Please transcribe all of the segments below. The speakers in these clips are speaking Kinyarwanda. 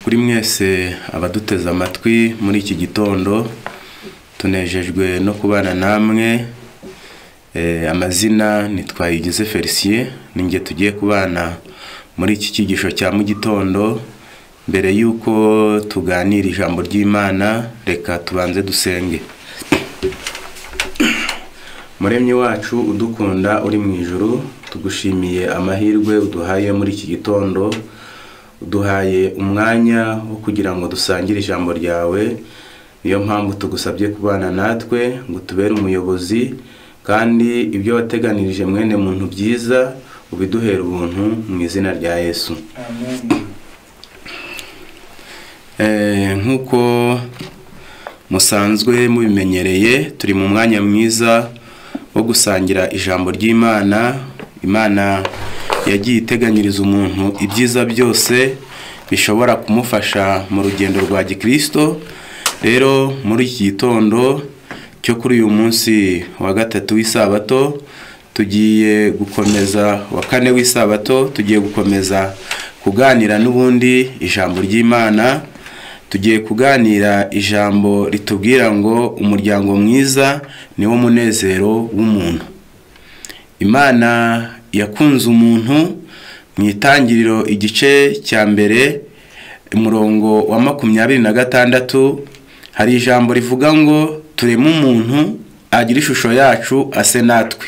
Kuri mwese abaduteze amatwi muri iki gitondo, tunejejwe no kubana namwe. Amazina ni Twayigize Felicien, ninjye tugiye kubana muri iki cyigisho cya mu gitondo. Mbere yuko tuganira ijambo ry'Imana, reka tubanze dusenge. Muremyi wacu udukunda uri mu ijuru, tugushimiye amahirwe uduhaye muri iki gitondo, uduhaye umwanya wo kugira ngo dusangire ijambo ryawe. Niyo mpamvu tugusabye kubana natwe ngo tubere umuyobozi, kandi ibyo wateganirije mwene muntu byiza ubiduhera ubuntu mu izina rya Yesu. Amen. Nk'uko musanzwe mubimenyereye, turi mu mwanya mwiza wo gusangira ijambo ry'Imana. Imana yagiye iteganyiriza umuntu ibyiza byose bishobora kumufasha mu rugendo rwa gikristo. Rero muri iki gitondo cyo kuri uyu munsi wa gatatu w'isabato, tugiye gukomeza wa kane w'isabato, tugiye gukomeza kuganira n'ubundi ijambo ry'Imana. Tugiye kuganira ijambo ritubwira ngo umuryango mwiza ni wo munezero w'umuntu. Imana yakunze umuntu. Mu itangiriro igice cya mbere umurongo wa 26 hari ijambo rivuga ngo tureme umuntu agira ishusho yacu ase natwe.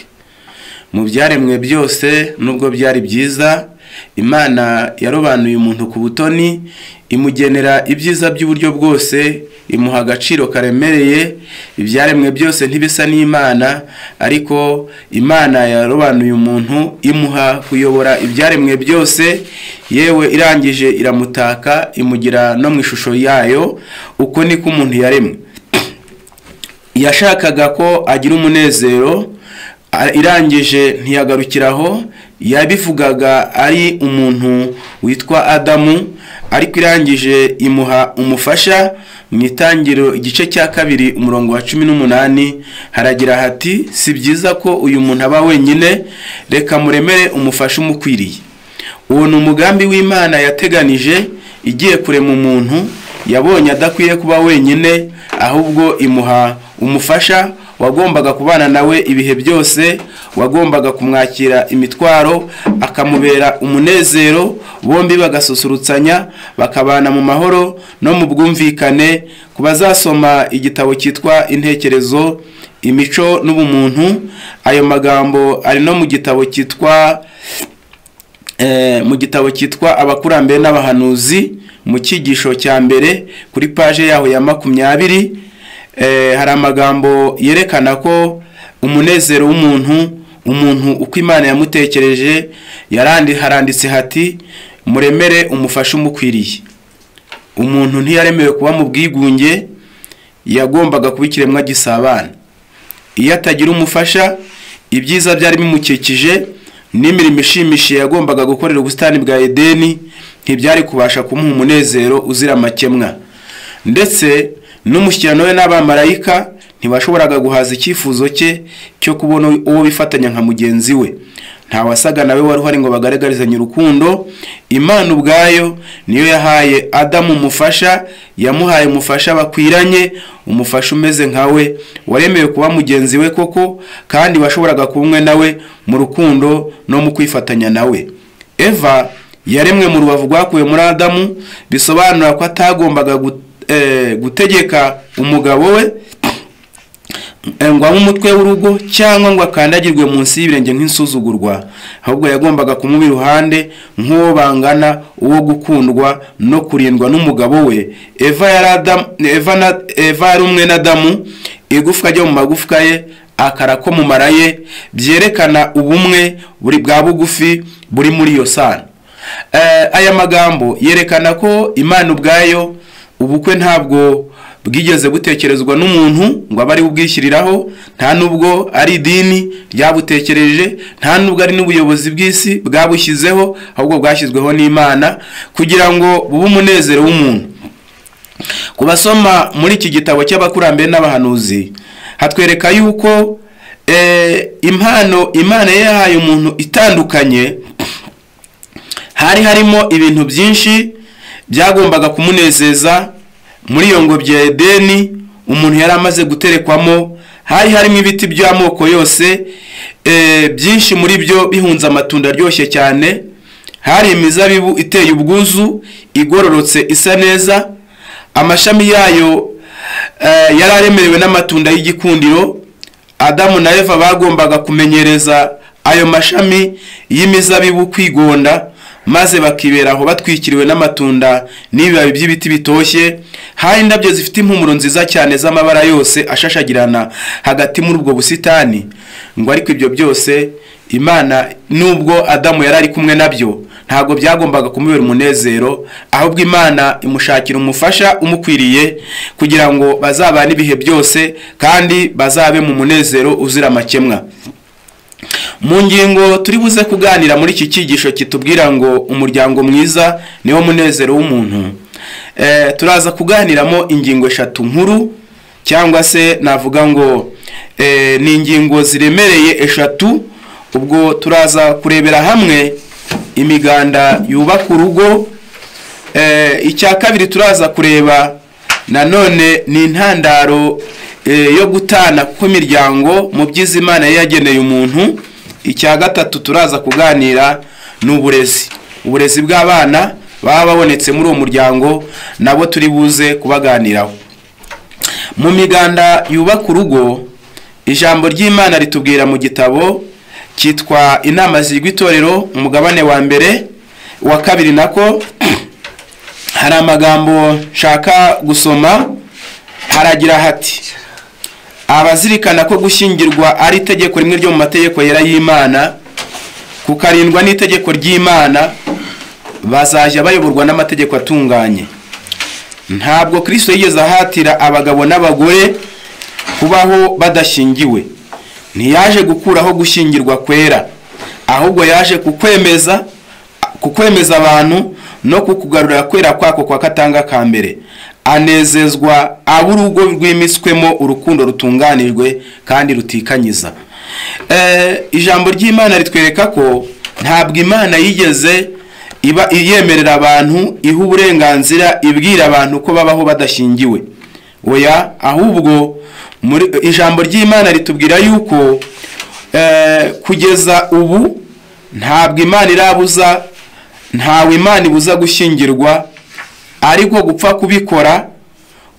Mu byaremwe byose nubwo byari byiza, Imana yarobanuye umuntu ku butoni, imugenera ibyiza by'uburyo bwose, imuha agaciro karemereye. Ibyaremwe byose ntibisa n'Imana, ariko Imana yarobanuye umuntu imuha kuyobora ibyaremwe byose, yewe irangije iramutaka imugira no mu ishusho yayo. Uko niko umuntu yaremwe. Yashakaga ko agira umunezero, irangije ntiyagarukiraho, yabivugaga ari umuntu witwa Adamu, ariko irangije imuha umufasha. Mu itangiriro igice cya 2 umurongo wa 18 haragira hati: si byiza ko uyu muntu aba wenyine, reka muremere umufasha umukwiriye. Uwo ni umugambi w'Imana yateganije igiye kurema umuntu. Yabonye adakwiye kuba wenyine, ahubwo imuha umufasha wagombaga kubana nawe ibihe byose, wagombaga kumwakira imitwaro, akamubera umunezero, bombi bagasusurutsanya, bakabana mu mahoro no mu bwumvikane. Ku bazasoma igitabo cyitwa Intekerezo, Imico n'Ubumuntu, ayo magambo ari no mu gitabo cyitwa Abakurambere n'Abahanuzi, mu cyigisho cya mbere kuri paje yaho ya 20. Hari amagambo yerekana ko umunezero w'umuntu, umuntu uko Imana yamutekereje, haranditse hati: muremere umufasha umukwiriye. Umuntu ntiyaremewe kuba mu bwigunge, yagombaga kuba ikiremwa gisabana. Iyo atagira umufasha, ibyiza byari bimukikije n'imirimo ishimishije yagombaga gukorera ubusitani bwa Edeni ntibyari kubasha kumuha umunezero uzira amakemwa. Ndetse n'umushyikirano we n'abamarayika ntibashoboraga guhaza icyifuzo cye cyo kubona uwo bifatanya nka mugenzi we. Nta wasaga nawe wari uhari ngo bagaragarizanye urukundo. Imana ubwayo niyo yahaye Adamu umufasha, yamuhaye umufasha bakwiranye, umufasha umeze nkawe, waremewe kuba mugenzi we koko, kandi washoboraga kumwe nawe mu rukundo no mu kwifatanya nawe. Eva yaremwe mu rubavu rwakuwe muri Adamu, bisobanura ko atagombaga gutegeka umugabo we ngo abe umutwe w'urugo cyangwa ngo akandagirwe munsi y'ibirenge nk'insuzugurwa, ahubwo yagombaga kumuba iruhande nk'uwo bangana, uwo gukundwa no kurindwa n'umugabo we. Eva yari umwe na Adamu, igufwa ryo mu magufwa ye, akara ko mu mara ye, byerekana ubumwe buri bwa bugufi buri muri iyo sano. Aya magambo yerekana ko Imana ubwayo ubukwe ntabwo bwigeze butekerezwa n'umuntu ngo abe ari ubwishyiriraho, nta nubwo ari idini ryabutekereje, nta nubwo ari n'ubuyobozi bw'isi bwabushyizeho, ahubwo bwashyizweho n'Imana kugira ngo bube umunezero w'umuntu. Ku basoma muri iki gitabo cy'Abakurambere n'Abahanuzi, hatwereka yuko impano Imana yahaye umuntu itandukanye, hari harimo ibintu byinshi. byagombaga kumunezeza. Muri iyo ngobyi ya Edeni umuntu yari amaze guterekwamo hari harimo ibiti by'amoko yose, byinshi muri byo bihunze amatunda aryoshye cyane. Hari imizabibu iteye ubwuzu, igororotse, isa neza, amashami yayo yari aremerewe n'amatunda y'igikundiro. Adamu na Eva bagombaga kumenyereza ayo mashami y'imizabibu kwigonda, maze bakibera aho batwikiriwe n'amatunda n'ibibabi by'ibiti bitoshye. Hari indabyo zifite impumuro nziza cyane z'amabara yose ashashagirana hagati muri ubwo busitani. Ngo ariko ibyo byose Imana, nubwo Adamu yari ari kumwe nabyo, ntabwo byagombaga kumubera umunezero, ahubwo Imana imushakira umufasha umukwiriye kugira ngo bazabane ibihe byose kandi bazabe mu munezero uzira amakemwa. Mu ngingo turi buze kuganira muri iki cyigisho kitubwira ngo umuryango mwiza niwo munezero w'umuntu, turaza kuganiramo ingingo eshatu nkuru, cyangwa se navuga ngo ni ingingo ziremereye eshatu. Ubwo turaza kurebera hamwe imiganda yubaka urugo. Icya kabiri turaza kureba nanone ni intandaro yo gutana kw'imiryango mu byiza Imana yageneye umuntu. Icya gatatu turaza kuganira n'uburezi, uburezi bw'abana baba babonetse muri uwo muryango, nabo turi buze kubaganiraho. Mu miganda yubaka urugo, ijambo ry'Imana ritubwira mu gitabo cyitwa Inama zigwa itorero, umugabane wa mbere wa kabiri nako, hari amagambo nshaka gusoma. Haragira hati: abazirikana ko gushyingirwa ari itegeko rimwe ryo mu mategeko yera y'Imana, kukarindwa n'itegeko ry'Imana, bazajya bayoborwa n'amategeko atunganye. Ntabwo Kristo yigeze ahatira abagabo n'abagore kubaho badashyingiwe. Ntiyaje gukuraho gushyingirwa kwera, ahubwo yaje kukwemeza abantu no kukugarurira kwera kwako kwa katanga ka mbere. Anezezwa ab'urugo rw'imiswemo urukundo rutunganijwe kandi rutikanyiza. Ijambo ry'Imana ritwereka ko ntabwo Imana yigeze iba yemerera abantu, iha uburenganzira, ibwira abantu ko babaho badashyingiwe. Oya, ahubwo ijambo ry'Imana ritubwira yuko kugeza ubu ntabwo Imana irabuza, ntawe Imana ibuza gushyingirwa, ariko gupfa kubikora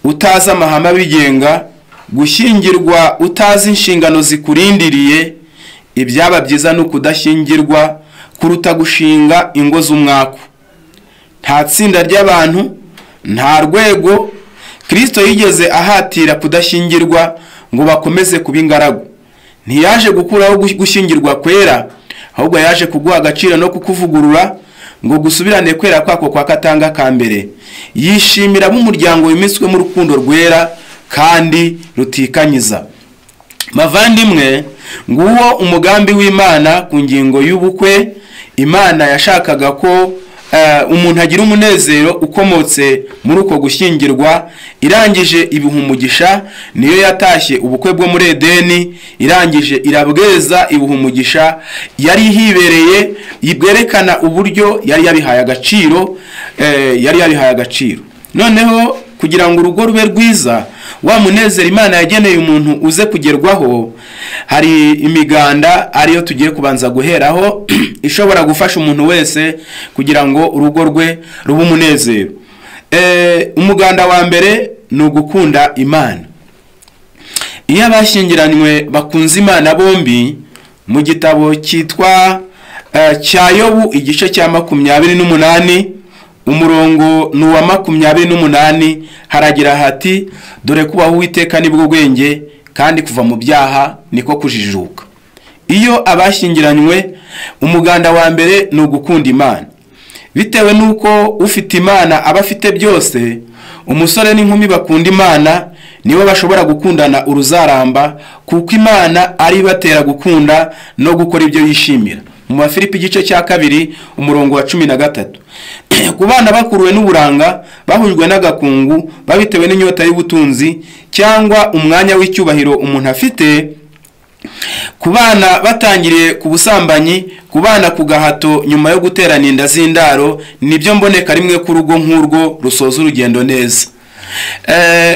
utazi amahame abigenga, gushyingirwa utazi inshingano zikurindiriye, ibyaba byiza ni ukudashyingirwa kuruta gushinga ingo z'umwaku. Nta tsinda ry'abantu, nta rwego Kristo yigeze ahatira kudashyingirwa ngo bakomeze kuba ingaragu. Ntiyaje gukuraho gushyingirwa kwera, ahubwo yaje kuguha agaciro no kukuvugurura ngo gusubirane kwera kwako kwa katanga ka mbere. Yishimira ab'umuryango wimitswemo urukundo rwera kandi rutikanyiza. Bavandimwe, nguwo umugambi w'Imana ku ngingo y'ubukwe. Imana yashakaga ko umuntu agira umunezero ukomotse muri uko gushyingirwa. Irangije ibiha umugisha, niyo yatashye ubukwe bwo muri Edeni, irangije irabweza ibiha umugisha yari hibereye, ibwerekana uburyo yari yabihaye agaciro, yari yabihaye agaciro. Noneho kugira ngo urugo rube rwiza, wa munezero Imana yageneye umuntu uze kugerwaho, hari imiganda ariyo tugiye kubanza guheraho ishobora gufasha umuntu wese kugira ngo urugo rwe rube umunezero. Umuganda wa mbere ni ugukunda Imana. Iyo abashyingiranywe bakunze Imana bombi, mu gitabo cyitwa cya Yobu igice cya 28 umurongo ni uwa 28, haragira hati: dore kubaho Uwiteka nibwo bwenge, kandi kuva mu byaha niko kujijuka. Iyo abashyingiranywe, umuganda wa mbere ni ugukunda Imana. Bitewe nuko ufite Imana aba afite byose, umusore n'inkumi bakunda Imana nibo bashobora gukundana uruzaramba, kuko Imana ari ibatera gukunda no gukora ibyo yishimira. Mu Bafilipi igice cya 2 umurongo wa 13. Ku bana bakuruwe n'uburanga, bahujwe n'agakungu, babitewe n'inyota y'ubutunzi cyangwa umwanya w'icyubahiro umuntu afite, Ku bana batangiriye ku busambanyi, ku bana ku gahato nyuma yo guterana inda z'indaro, nibyo mboneka rimwe ku rugo nk'urwo rusoza urugendo neza.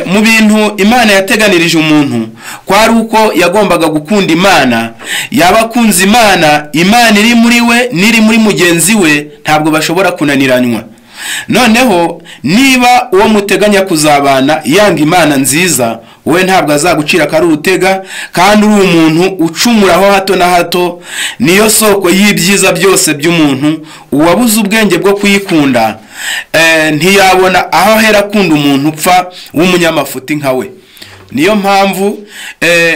Mu bintu Imana yateganirije umuntu kwari uko yagombaga gukunda Imana. Yaba akunze Imana, Imana iri muri we n'iri muri mugenzi we, ntabwo bashobora kunaniranywa. Noneho niba uwo muteganya kuzabana yanga Imana nziza, we ntabwo azagucira akari urutega, kandi uri umuntu ucumuraho hato na hato. Niyo soko y'ibyiza byose by'umuntu. Uwabuze ubwenge bwo kuyikunda ntiyabona aho ahera akunda umuntu upfa w'umunyamafuti nka we. Niyo mpamvu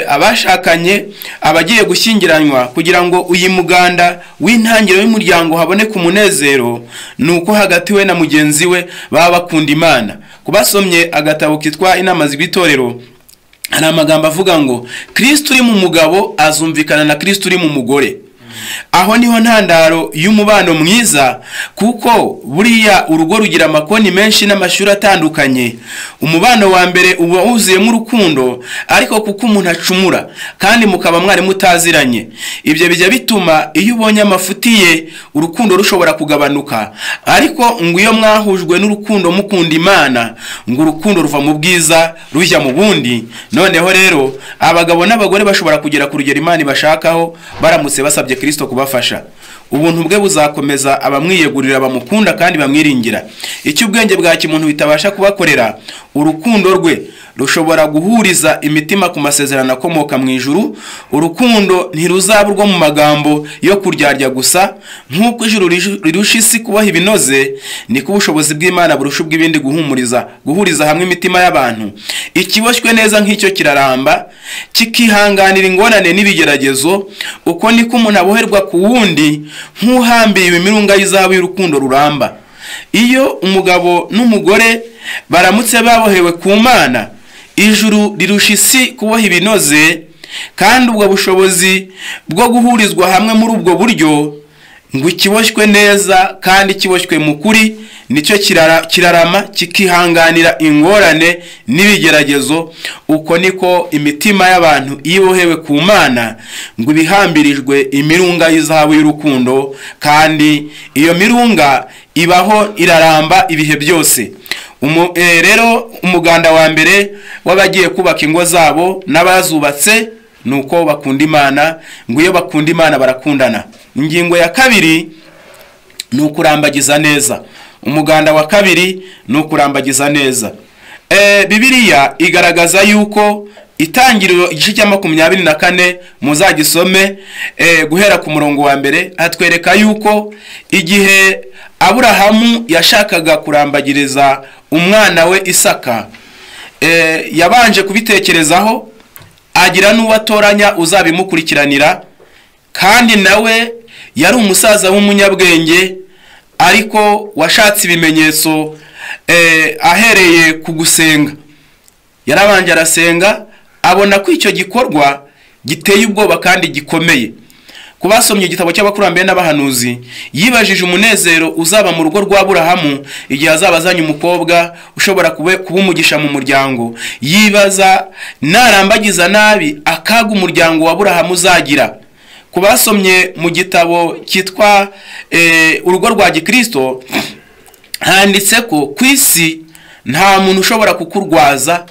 abashakanye, abagiye gushyingiranywa, kugira ngo uyu muganda w'intangiriro y'umuryango haboneke umunezero, ni uko hagati we na mugenzi we baba bakunda Imana. Kubasomye agatabo kitwa Inama z'Itorero, hari amagambo avuga ngo Kristo uri mu mugabo azumvikana na Kristo uri mu mugore. Aho niho ntandaro y'umubano mwiza, kuko buriya urugo rugira amakoni menshi n'amashuri atandukanye. Umubano wa mbere uba wuzuyemo urukundo, ariko kuko umuntu acumura kandi mukaba mwari mutaziranye, ibyo bijya bituma iyo ubonye amafuti ye urukundo rushobora kugabanuka. Ariko ngo iyo mwahujwe n'urukundo mukunda Imana, ngo urukundo ruva mu bwiza rujya mu bundi. Noneho rero abagabo n'abagore bashobora kugera ku rugero Imana ibashakaho baramutse basabye Kristo kubafasha. Ubuntu bwe buzakomeza abamwiyegurira, bamukunda kandi bamwiringira. Icyo ubwenge bwa kimuntu bitabasha kubakorera, urukundo rwe rushobora guhuriza imitima ku masezerano akomoka mu ijuru. Urukundo ntiruzaba urwo mu magambo yo kuryarya gusa. Nk'uko ijuru rirusha isi kubaha ibinoze, niko ubushobozi bw'Imana burusha ubw'ibindi guhumuriza, guhuriza hamwe imitima y'abantu. Ikiboshywe neza nk'icyo kiraramba, kikihanganira ingorane n'ibigeragezo. Uko niko umuntu aboherwa ku wundi, nk'uhambiriwe imirunga y'izahabu y'urukundo ruramba. Iyo umugabo n'umugore baramutse babohewe ku Mana, ijuru rirusha isi kuboha ibinoze, kandi ubwo bushobozi bwo guhurizwa hamwe muri ubwo buryo, ngo ikiboshywe neza kandi kiboshywe mu kuri, nicyo kirarama kikihanganira ingorane n'ibigeragezo. Uko niko imitima y'abantu ibohewe ku Mana, ngo ibihambirijwe imirunga y'izahabu y'urukundo, kandi iyo mirunga ibaho iraramba ibihe byose. Rero umuganda wa mbere w'abagiye kubaka ingo zabo n'abazubatse ni uko bakunda Imana, ngo iyo bakunda Imana barakundana. Ingingo ya kabiri ni ukurambagiza neza. Umuganda wa kabiri ni ukurambagiza neza. Bibiliya igaragaza yuko Itangiriro igice cya 24 muzagisome guhera ku murongo wa mbere, hatwereka yuko igihe Aburahamu yashakaga kurambagiriza umwana we Isaka, yabanje kubitekerezaho, agira n'uwatoranya uzabimukurikiranira, kandi nawe yari umusaza w'umunyabwenge, ariko washatse ibimenyetso ahereye ku gusenga. Yarabanje arasenga, abona ko icyo gikorwa giteye ubwoba kandi gikomeye. Kubasomye igitabo cy'abakurambere n'abahanuzi, yibajije umunezero uzaba mu rugo rwa Aburahamu igihe azaba azanye umukobwa ushobora kuba umugisha mu muryango. Yibaza narambagiza nabi akaga umuryango wa Aburahamu uzagira. Kubasomye mu gitabo cyitwa Urugo rwa Gikristo, handitse ko ku isi nta muntu ushobora kukurwaza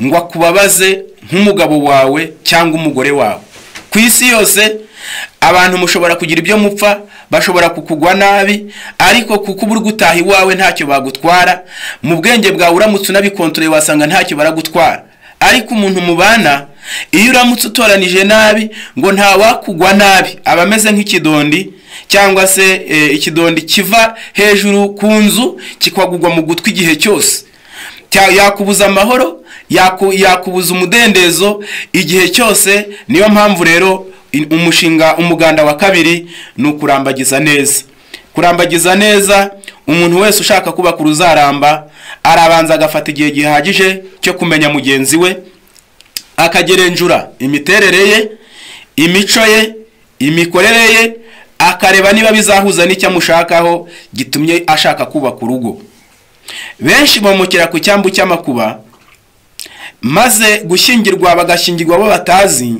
ngo akubabaze nk'umugabo wawe cyangwa umugore wawe. Ku isi yose abantu mushobora kugira ibyo mupfa, bashobora kukugwa nabi, ariko kuko uri gutaha iwawe ntacyo bagutwara. Mu bwenge bwawe uramutse unabikontoreye wasanga ntacyo baragutwara. Ariko umuntu mubana, iyo uramutse utoranije nabi, ngo nta wakugwa nabi, aba ameze nk'ikidondi, cyangwa se ikidondi kiva hejuru ku nzu kikwagugwa mu gutwi igihe cyose. Yakubuza amahoro, yakubuza umudendezo igihe cyose. Niyo mpamvu rero umushinga umuganda wa kabiri ni ukurambagiza neza. Kurambagiza neza, umuntu wese ushaka kubaka uruzaramba arabanza agafata igihe gihagije cyo kumenya mugenzi we, akagerenjura imiterere ye, imico ye, imikorere ye, akareba niba bizahuza n'icyo amushakaho gitumye ashaka kubaka urugo. Benshi bamukira ku cyambu cy'amakuba, maze gushyingirwa bagashyingirwa bo batazi.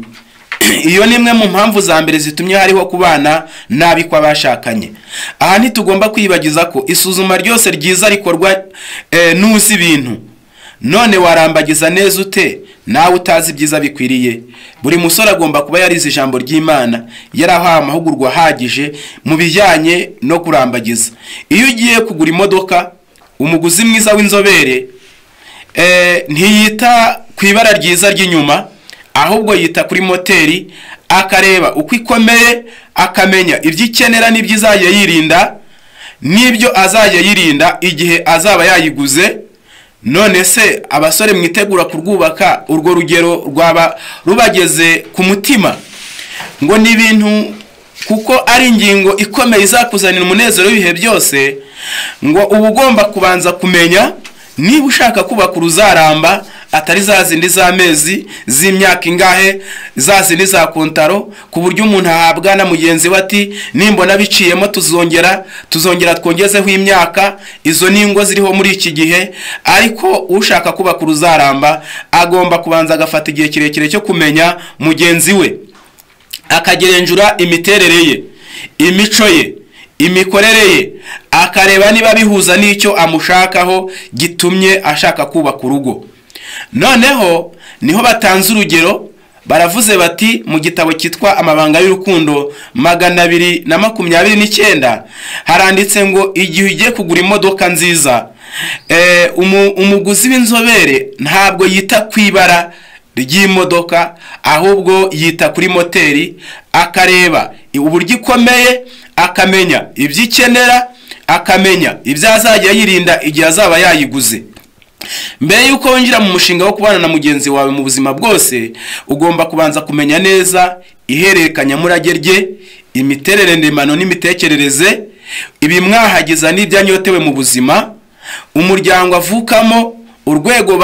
Iyo ni imwe mu mpamvu za mbere zitumye hariho kubana nabi kw'abashakanye. Aha ntitugomba kwibagiza ko isuzuma ryose ryiza rikorwa n'uzi ibintu. None warambagiza neza ute nawe utazi ibyiza bikwiriye? Buri musore agomba kuba yarize ijambo ry'Imana, yarahawe amahugurwa ahagije mu bijyanye no kurambagiza. Iyo ugiye kugura imodoka, umuguzi mwiza w'inzobere ntiyita ku ibara ryiza ry'inyuma, ahubwo yita kuri moteri, akareba uko ikomeye, akamenya ibyo ikenera n'ibyo izajya yirinda, n'ibyo azajya yirinda igihe azaba yayiguze. None se abasore mwitegura kurwubaka, urwo rugero rwaba rubageze ku mutima? Ngo ni ibintu kuko ari ingingo ikomeye izakuzanira umunezero w'ibihe byose. Ngo uba ugomba kubanza kumenya niba ushaka kubaka uruzaramba, atari za zindi z'amezi, z'imyaka ingahe, za zindi za kontaro, ku buryo umuntu ahabwa na mugenzi we ati nimbona biciyemo tuzongera twongezeho imyaka. Izo ni ingo ziriho muri iki gihe. Ariko ushaka kubaka uruzaramba agomba kubanza agafata igihe kirekire cyo kumenya mugenzi we, akagerenzura imiterere ye, imico ye, imikorere ye, akareba niba bihuza n'icyo amushakaho gitumye ashaka kubaka urugo. Noneho niho batanze urugero, baravuze bati mu gitabo cyitwa Amabanga y'Urukundo 229 haranditse ngo igihe ugiye kugura imodoka nziza, umuguzi w'inzobere ntabwo yita ku ibara ry'imodoka, ahubwo yita kuri moteri, akareba uburyo ikomeye, akamenya ibyo ikenera, akamenya ibyo azajya yirinda igihe azaba yayiguze. Mbere yuko winjira mu mushinga wo kubana na mugenzi wawe mu buzima bwose, ugomba kubanza kumenya neza ihererekanyamurage rye, imiterere ndemano n'imitekerereze, ibimwahagiza n'ibyo anyotewe mu buzima, umuryango avukamo, urwego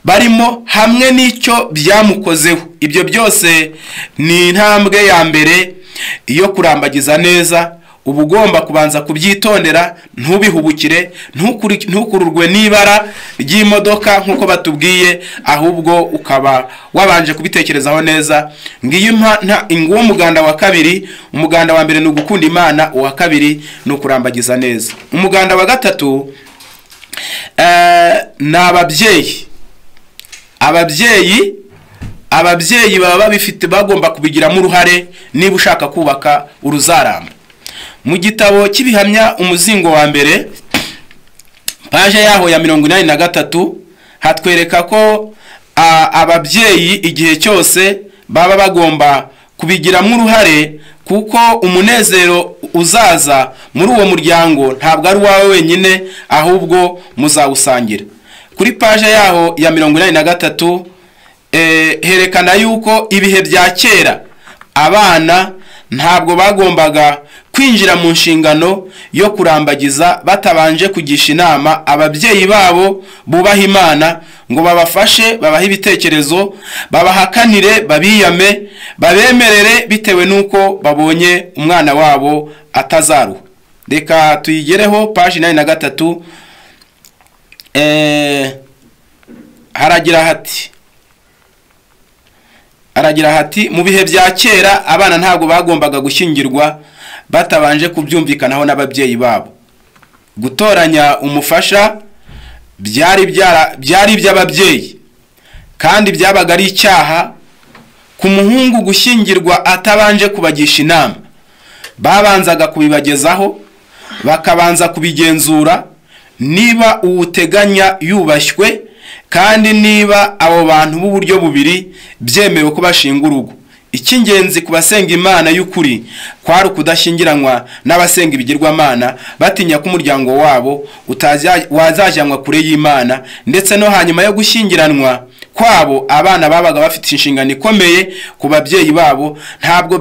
barimo hamwe n'icyo byamukozeho. Ibyo byose ni intambwe ya mbere iyo kurambagiza neza. Uba ugomba kubanza kubyitondera, ntubihubukire, ntukururwe n'ibara ry'imodoka nk'uko batubwiye, ahubwo ukaba wabanje kubitekerezaho neza. Ngiyo nguwo umuganda wa kabiri. Umuganda wa mbere ni ugukunda Imana, uwa kabiri ni ukurambagiza neza. Umuganda wa gatatu ni ababyeyi. Ababyeyi baba babifite, bagomba kubigiramo uruhare niba ushaka kubaka uruzaramba. Mu gitabo cy'ibihamya umuzingo wa mbere, paje yaho ya 83, hatwereka ko ababyeyi igihe cyose baba bagomba kubigiramo uruhare, kuko umunezero uzaza muri uwo muryango ntabwo ari uwawe wenyine, ahubwo muzawusangira. Kuri paje yaho ya 83 herekana yuko ibihe bya kera abana ntabwo bagombaga kwinjira mu nshingano yo kurambagiza batabanje kugisha inama ababyeyi babo bubaha Imana, ngo babafashe, babahe ibitekerezo, babahakanire, babiyame, babemerere bitewe nuko babonye umwana wabo atazaruha. Reka tuyigereho page 83. Haragira hati mu bihe bya kera abana ntabwo bagombaga gushyingirwa batabanje kubyumvikanaho n'ababyeyi babo. Gutoranya umufasha byari iby'ababyeyi, kandi byabaga ari icyaha ku muhungu gushyingirwa atabanje kubagisha inama. Babanzaga kubibagezaho, bakabanza kubigenzura niba uwuteganya yubashywe, kandi niba abo bantu b'uburyo bubiri byemewe ko bashinga urugo. Icy'ingenzi ku basenga Imana y'ukuri kwari ukudashyingiranwa n'abasenga ibigirwamana, batinya ko umuryango wabo wazajyanwa kure y'Imana. Ndetse no hanyuma yo gushyingiranwa kwabo, abana babaga bafite inshingano ikomeye ku babyeyi babo. Ntabwo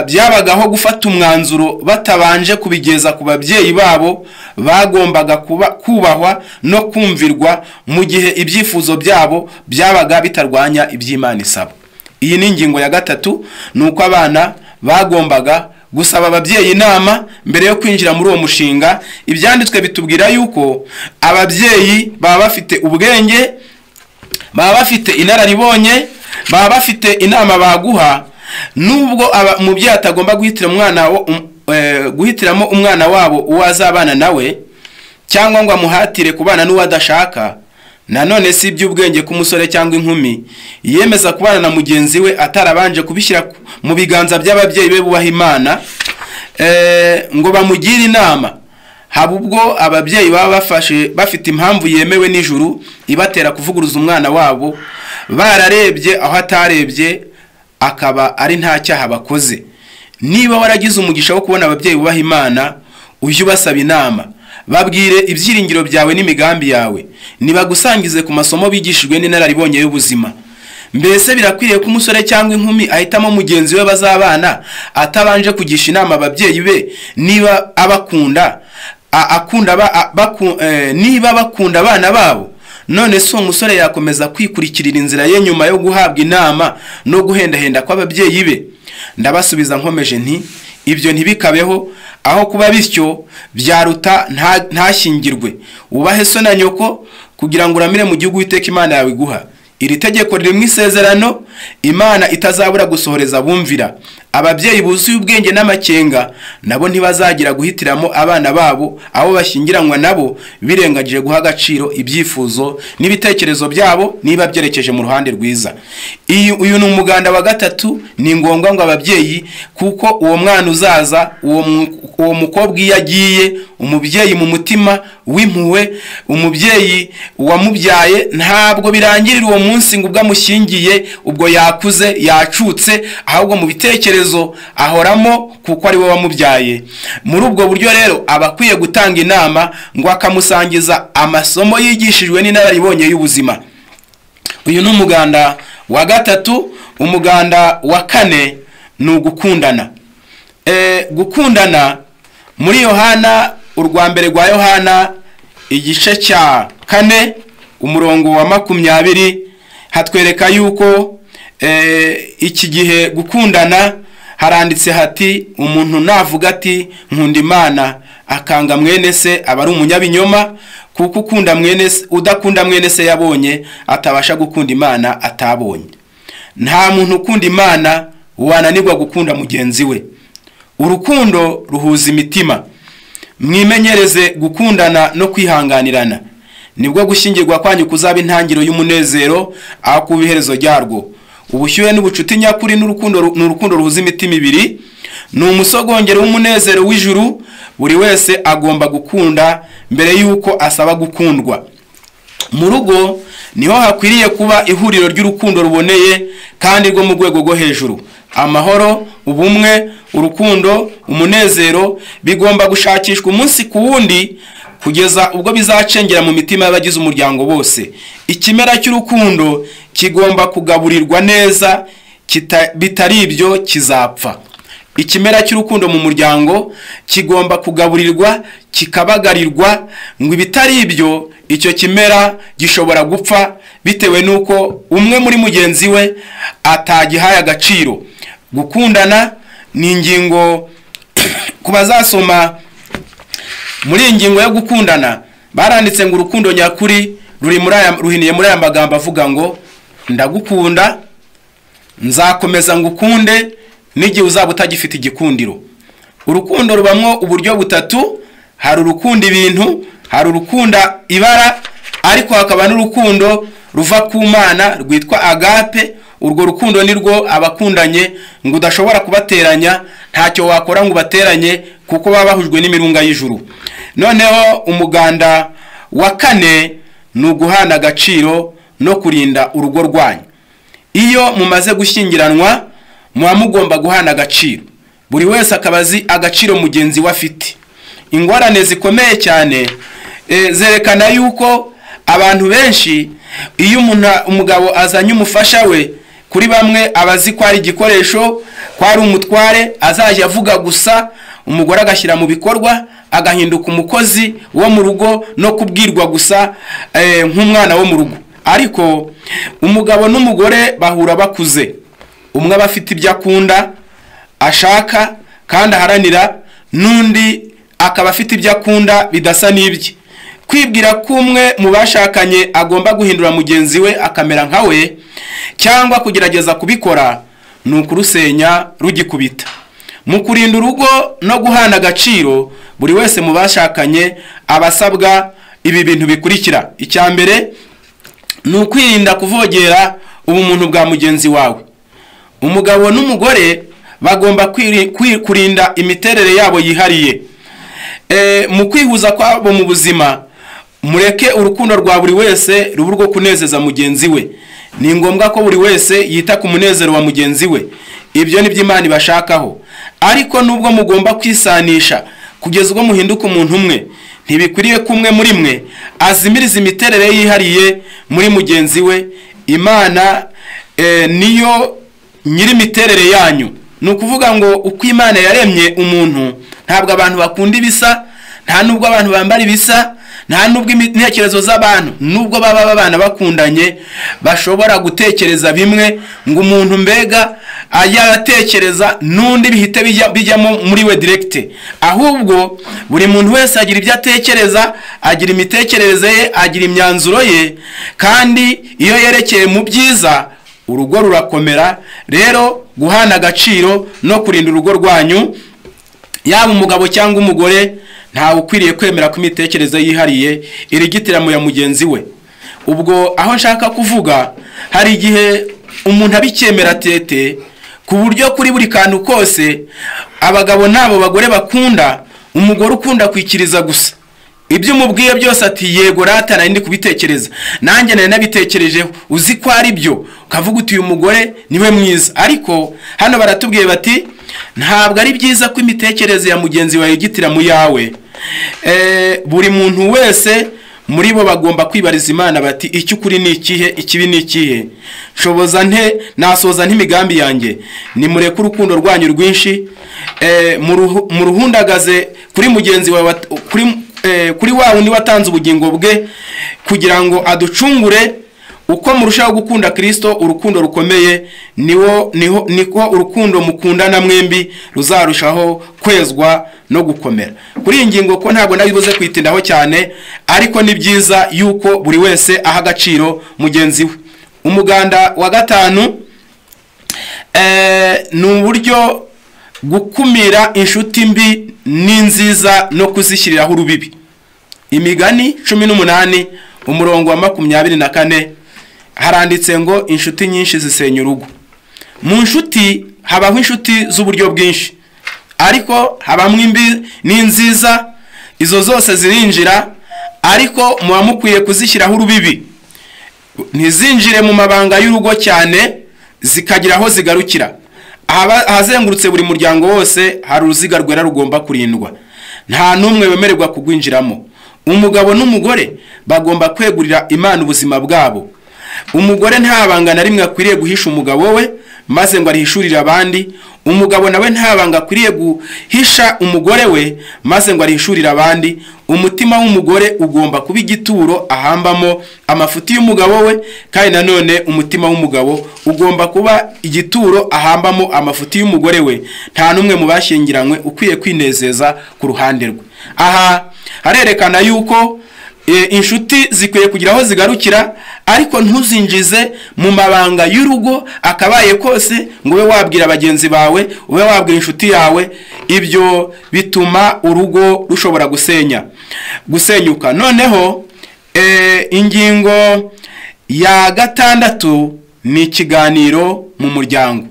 byabagaho gufata umwanzuro batabanje kubigeza ku babyeyi babo. Bagombaga kubahwa no kumvirwa mu gihe ibyifuzo byabo byabaga bitarwanya iby'Imana isaba. Iyi ni ingingo ya gatatu, nuko abana bagombaga gusaba ababyeyi inama mbere yo kwinjira muri uwo mushinga. Ibyanditswe bitubwira yuko ababyeyi baba bafite ubwenge, baba bafite inararibonye, Baba bafite inama baguha, nubwo umubyeyi atagomba guhitiramo umwana wabo uwo azabana nawe, cyangwa ngo amuhatire kubana n'uwo adashaka. Nanone si iby'ubwenge ku musore cyangwa inkumi yiyemeza kubana na mugenzi we atarabanje kubishyira mu biganza by'ababyeyi be bubaha Imana, ngo bamugire inama. Haba ubwo ababyeyi baba bafite impamvu yemewe n'ijuru ibatera kuvuguruza umwana wabo, bararebye aho atarebye, akaba ari nta cyaha bakoze. Niba waragize umugisha wo kubona ababyeyi bubaha Imana, ujye ubasaba inama, babwire ibyiringiro byawe n'imigambi yawe, nibagusangize ku masomo bigishijwe n'inararibonye y'ubuzima. Mbese birakwiriye ko umusore cyangwa inkumi ahitamo mugenzi we bazabana atabanje kugisha inama ababyeyi be niba abakunda, niba bakunda abana babo? None se uwo musore yakomeza kwikurikirira inzira ye nyuma yo guhabwa inama no guhendahenda kw'ababyeyi be? Ndabasubiza nkomeje nti ibyo ntibikabeho, aho kuba bityo byaruta ntashyingirwe. Ubahe so na nyoko kugira ngo uramire mu gihugu Uwiteka Imana yawe iguha. Iri tegeko riri mu isezerano Imana itazabura gusohoreza bumvira. Ababyeyi buzuye ubwenge n'amakenga nabo ntibazagira guhitiramo abana babo aho bashyingiranwa nabo, birengagije guha agaciro ibyifuzo n'ibitekerezo byabo niba byerekeje mu ruhande rwiza. Uyu ni umuganda wa gatatu. Ni ngombwa ngo ababyeyi, kuko uwo mwana uzaza, uwo mukobwa iyo agiye, umubyeyi mu mutima w'impuhwe, umubyeyi wamubyaye, ntabwo birangirira uwo munsi ngo ubwo amushyingiye ubwo yakuze yacutse, ahubwo mu bitekerezo ahoramo kuko ari we wamubyaye. Muri ubwo buryo rero aba akwiye gutanga inama ngo akamusangiza amasomo yigishijwe n'inararibonye y'ubuzima. Uyu ni umuganda wa gatatu. Umuganda wa kane ni ugukundana. Gukundana muri Yohana, urwa mbere rwa Yohana igice cya 4 umurongo wa 20, hatwereka yuko iki gihe gukundana haranditse hati: umuntu navuga ati nkunda Imana akanga mwene se aba ari umunyabinyoma, kuko ukunda mwene se udakunda mwene se yabonye atabasha gukunda Imana atabonye. Nta muntu ukunda Imana wananirwa gukunda mugenzi we. Urukundo ruhuza imitima. Mwimenyereze gukundana no kwihanganirana, nibwo gushyingirwa kwanyu kuzaba intangiriro y'umunezero aho kuba iherezo ryarwo. Ubushyuhe n'ubucuti nyakuri n'urukundo ruhuza imitima ibiri ni umusogongero w'umunezero w'ijuru. Buri wese agomba gukunda mbere y'uko asaba gukundwa. Mu rugo niho hakwiriye kuba ihuriro ry'urukundo ruboneye kandi rwo mu rwego rwo hejuru. Amahoro, ubumwe, urukundo, umunezero bigomba gushakishwa umunsi ku wundi kugeza ubwo bizacengera mu mitima y'abagize umuryango bose. Ikimera cy'urukundo kigomba kugaburirwa neza, bitari ibyo kizapfa. Ikimera cy'urukundo mu muryango kigomba kugaburirwa, kikabagarirwa, ngo ibitari ibyo icyo kimera gishobora gupfa bitewe nuko umwe muri mugenzi we atagihaye agaciro. Gukundana ni ingingo ku bazasoma muri ingingo yo gukundana, baranditse ngo urukundo nyakuri ruhiniye muri aya magambo avuga ngo ndagukunda, nzakomeza ngukunde n'igihe uzaba utagifite igikundiro. Urukundo rubamwo uburyo butatu: hari urukunda ibintu, hari urukunda ibara, ariko hakaba n'urukundo ruva ku Mana rwitwa agape. Urwo rukundo nirwo abakundanye ngo udashobora kubateranya, ntacyo wakora ngo bateranye kuko baba bahujwe n'imirunga y'ijuru. Noneho umuganda wa kane ni uguhana agaciro no kurinda urugo rwanyu. Iyo mumaze gushyingiranwa muba mugomba guhana agaciro, buri wese akaba azi agaciro mugenzi we afite. Ingorane zikomeye cyane zerekana yuko abantu benshi iyo umugabo azanye umufasha we, kuri bamwe abazi ko ari igikoresho, ko ari umutware, azajya avuga gusa, umugore agashyira mu bikorwa, agahinduka umukozi wo mu rugo no kubwirwa gusa nk'umwana wo mu rugo. Ariko umugabo n'umugore bahura bakuze, umwe aba afite ibyo akunda ashaka kandi aharanira, n'undi akaba afite ibyo akunda bidasa n'ibye. Kwibwira ko umwe mu bashakanye agomba guhindura mugenzi we akamera nka we Cyangwa kugerageza kubikora ni ukurusenya rugikubita. Mu kurinda urugo no guhana agaciro, buri wese mu bashakanye abasabwa ibi bintu bikurikira. Icya mbere ni ukwirinda kuvogera ubumuntu bwa mugenzi wawe. Umugabo n'umugore bagomba kurinda imiterere yabo yihariye. Mu kwihuza kwabo mu buzima, mureke urukundo rwa buri wese rube urwo kunezeza mugenzi we. Ni ngombwa ko buri wese yita ku munezero wa mugenzi we. Ibyo ni byo Imana ibashakaho. Ariko nubwo mugomba kwisanisha kugeza ubwo muhinduka umuntu umwe, ntibikwiriye ko umwe muri mwe azimiriza imiterere yihariye muri mugenzi we. Imana niyo nyiri imiterere yanyu. Ni ukuvuga ngo uko Imana yaremye umuntu, ntabwo abantu bakunda ibisa, nta nubwo abantu bambara ibisa, nta nubwo intekerezo z'abantu, nubwo baba babana bakundanye, bashobora gutekereza bimwe, ngo umuntu mbega ayatekereza n'undi bihite bijyamo muri we direct. Ahubwo buri muntu wese agira ibyo atekereza, agira imitekerereze ye, agira imyanzuro ye, kandi iyo yerekeye mu byiza urugo rurakomera. Rero guhana agaciro no kurinda urugo rwanyu, yaba umugabo cyangwa umugore, ntawe ukwiriye kwemera ko imitekerereze yihariye irigitiramo ya mugenzi we. Ubwo aho nshaka kuvuga, hari igihe umuntu abicyemera tete ku buryo kuri buri kantu kose abagabo n'abo bagore bakunda, umugore ukunda kwikiriza gusa. Ibyo umubwiye byose ati yego rata nari ndi kubitekereza, nanjye nari nabitekerejeho, uzi ko ari byo, ukavuga uti uyu mugore niwe mwiza. Ariko hano baratubwiye bati ntabwo ari byiza ko imitekerereze ya mugenzi wawe igitira mu yawe. Buri muntu wese muri bo bagomba kwibariza Imana bati icyo ukuri ni ikihe, ikibi ni ikihe, nshoboza nte, nasoza ntimigambi yanjye. Nimureke urukundo rwanyu rwinshi, muruhundagaze kuri mugenzi wawe, kuri wa wundi watanze ubugingo bwe kugira ngo aducungure. Uko murushaho gukunda Kristo urukundo rukomeye, niko urukundo mukundana mwembi ruzarushaho kwezwa no gukomera. Kuri iyi ngingo ko ntabwo nabibuze kwitindaho cyane, ariko ni byiza yuko buri wese aha agaciro mugenzi we. Umuganda wa gatanu ni uburyo gukumira inshuti mbi n'inziza no kuzishyiriraho urubibi. Imigani 18 umurongo wa 24 haranditse ngo inshuti nyinshi zisenya urugo. Mu nshuti habaho inshuti z'uburyo bwinshi, ariko habamwe imbi n'inziza, izo zose zirinjira, ariko muba mukwiye kuzishyiraho urubibi, ntizinjire mu mabanga y'urugo cyane, zikagira aho zigarukira. Ahazengurutse buri muryango wose hari uruziga rwera rugomba kurindwa, nta n'umwe wemererwa kugwinjiramo. Umugabo n'umugore bagomba kwegurira Imana ubuzima bwabo. Umugore nta banga na rimwe akwiriye guhisha umugabo we maze ngo arihishurire abandi. Umugabo nawe nta banga akwiriye guhisha umugore we maze ngo arihishurire abandi. Umutima w'umugore ugomba kuba igituro ahambamo amafuti y'umugabo we, kandi nanone umutima w'umugabo ugomba kuba igituro ahambamo amafuti y'umugore we. Nta n'umwe mu bashyingiranywe ukwiye kwinezeza ku ruhande rwe. Aha harerekana yuko inshuti zikwiye kugira aho zigarukira, ariko ntuzinjize mu mabanga y'urugo akabaye kose ngo ube wabwira bagenzi bawe, ube wabwira inshuti yawe. Ibyo bituma urugo rushobora gusenyuka. Noneho ingingo ya gatandatu ni ikiganiro mu muryango.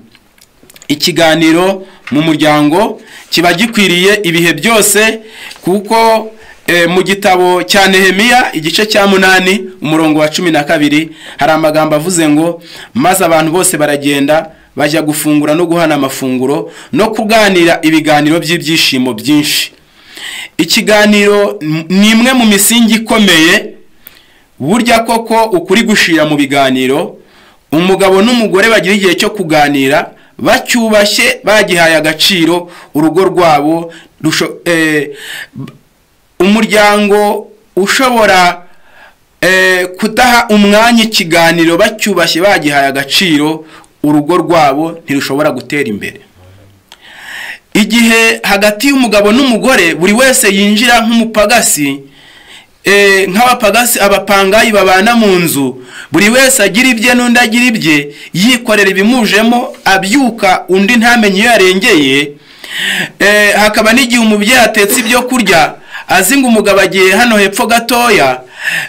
Ikiganiro mu muryango kiba gikwiriye ibihe byose, kuko mu gitabo cya Nehemiya igice cya 8 umurongo wa 12 hari amagambo avuze ngo maze abantu bose baragenda bajya gufungura no guhana amafunguro no kuganira ibiganiro by'ibyishimo byinshi. Ikiganiro ni imwe mu misingi ikomeye. Burya koko ukuri gushira mu biganiro. Umugabo n'umugore bagira igihe cyo kuganira bacyubashye, bagihaye agaciro urugo rwabo. Umuryango ushobora kudaha umwanya ikiganiro bacyubashye, bagihaye agaciro, urugo rwabo ntirushobora gutera imbere. Igihe hagati y'umugabo n'umugore buri wese yinjira nk'umupagasi, nk'abapagasi abapangayi babana mu nzu, buri wese agira ibye n'undi agira ibye, yikorera ibimujemo, abyuka undi ntamenye iyo yarengeye. Hakaba n'igihe umubyeyi atetse ibyo kurya azi ngo umugabo agiye hano hepfo gatoya,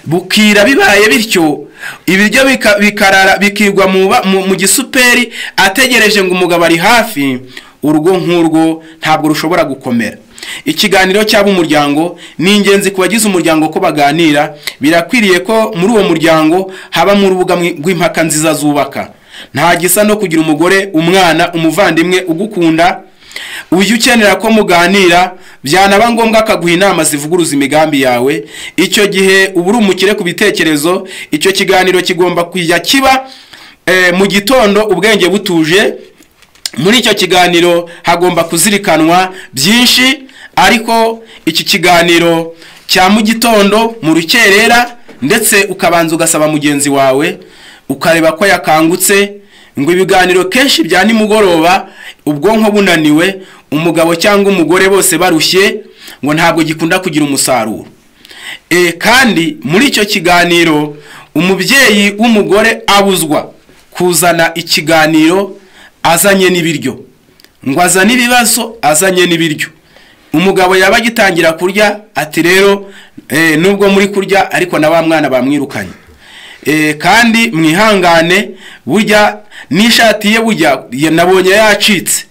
bukira bibaye bityo, ibiryo bikarara bikigwa mu gisuperi ategereje ngo umugabo ari hafi. Urugo nk'urwo ntabwo rushobora gukomera. Ikiganiro cy'ab'umuryango ni ingenzi ku bagize umuryango ko baganira. Birakwiriye ko muri uwo muryango habamo urubuga rw'impaka nziza zubaka. Nta gisa no kugira umugore, umwana, umuvandimwe ugukunda, ujya ukenera ko muganira, byanaba ngombwa akaguha inama zivuguruza imigambi yawe. Icyo gihe uba uri umukire ku bitekerezo. Icyo kiganiro kigomba kujya kiba mu gitondo ubwenge butuje. Muri icyo kiganiro hagomba kuzirikanwa byinshi, ariko iki kiganiro cya mu gitondo mu rukerera, ndetse ukabanza ugasaba mugenzi wawe ukareba ko yakangutse. Ngo ibiganiro kenshi bya nimugoroba ubwonko bunaniwe, umugabo cyangwa umugore bose barushye, ngo ntabwo gikunda kugira umusaruro. Kandi muri icyo kiganiro umubyeyi w'umugore abuzwa kuzana ikiganiro azanye n'ibiryo, ngo azane ibibazo azanye n'ibiryo. Umugabo yaba agitangira kurya ati rero nubwo muri kurya ariko na wa mwana bamwirukanye. Kandi mwihangane, burya n'ishati ye burya nabonye yacitse,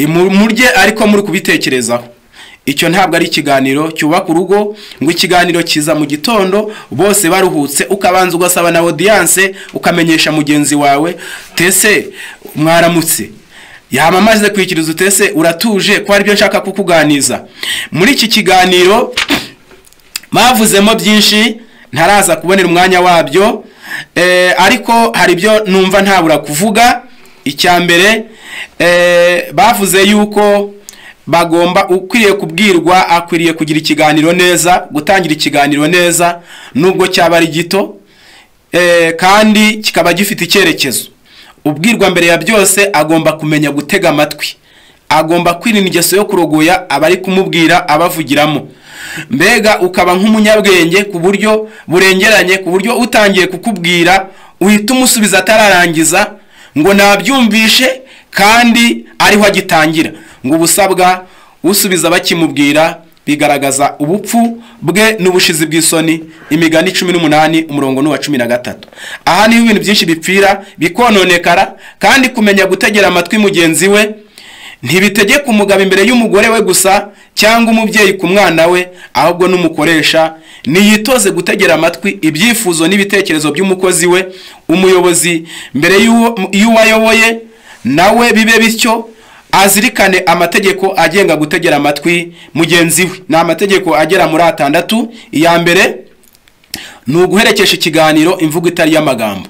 murye ariko muri kubitekerezaho. Icyo ntabwo ari ikiganiro cyubaka urugo. Ngo ikiganiro kiza mu gitondo bose baruhutse, ukabanza ugasaba na audience, ukamenyesha mugenzi wawe tese mwaramutse, yamamaze kwikiriza utese uratuje ko ari byo nshaka kukuganiza. Muri iki kiganiro bavuzemo byinshi ntaraza kubonera umwanya wabyo, ariko hari ibyo numva ntabura kuvuga. Icya mbere, bavuze yuko bagomba, ukwiriye kubwirwa akwiriye kugira ikiganiro neza, gutangira ikiganiro neza nubwo cyaba ari gito, kandi kikaba gifite icyerekezo. Ubwirwa mbere ya byose agomba kumenya gutega amatwi, agomba kwirinda ingeso yo kurogoya abari kumubwira abavugiramo. Mbega ukaba nk'umunyabwenge ku buryo burengeranye, ku buryo utangiye kukubwira uhita umusubiza atararangiza ngo nabyumvishe kandi ariho agitangira. Ngo ubusabwa usubiza bakimubwira bigaragaza ubupfu bwe n'ubushizi bw'isoni. Imigani 18 umurongo n'uwa 13. Aha niho ibintu byinshi bipfira bikononekara. Kandi kumenya gutegera amatwi mugenzi we ntibitegeka umugabo imbere y'umugore we gusa cyangwa umubyeyi ku mwana we, ahubwo n'umukoresha niyitoze gutegera amatwi ibyifuzo n'ibitekerezo by'umukozi we. Umuyobozi mbere y'uwayoboye nawe bibe bityo, azirikane amategeko agenga gutegera amatwi mugenzi we. Ni amategeko agera muri 6. Iya mbere ni uguherekesha ikiganiro imvugo itari y'amagambo.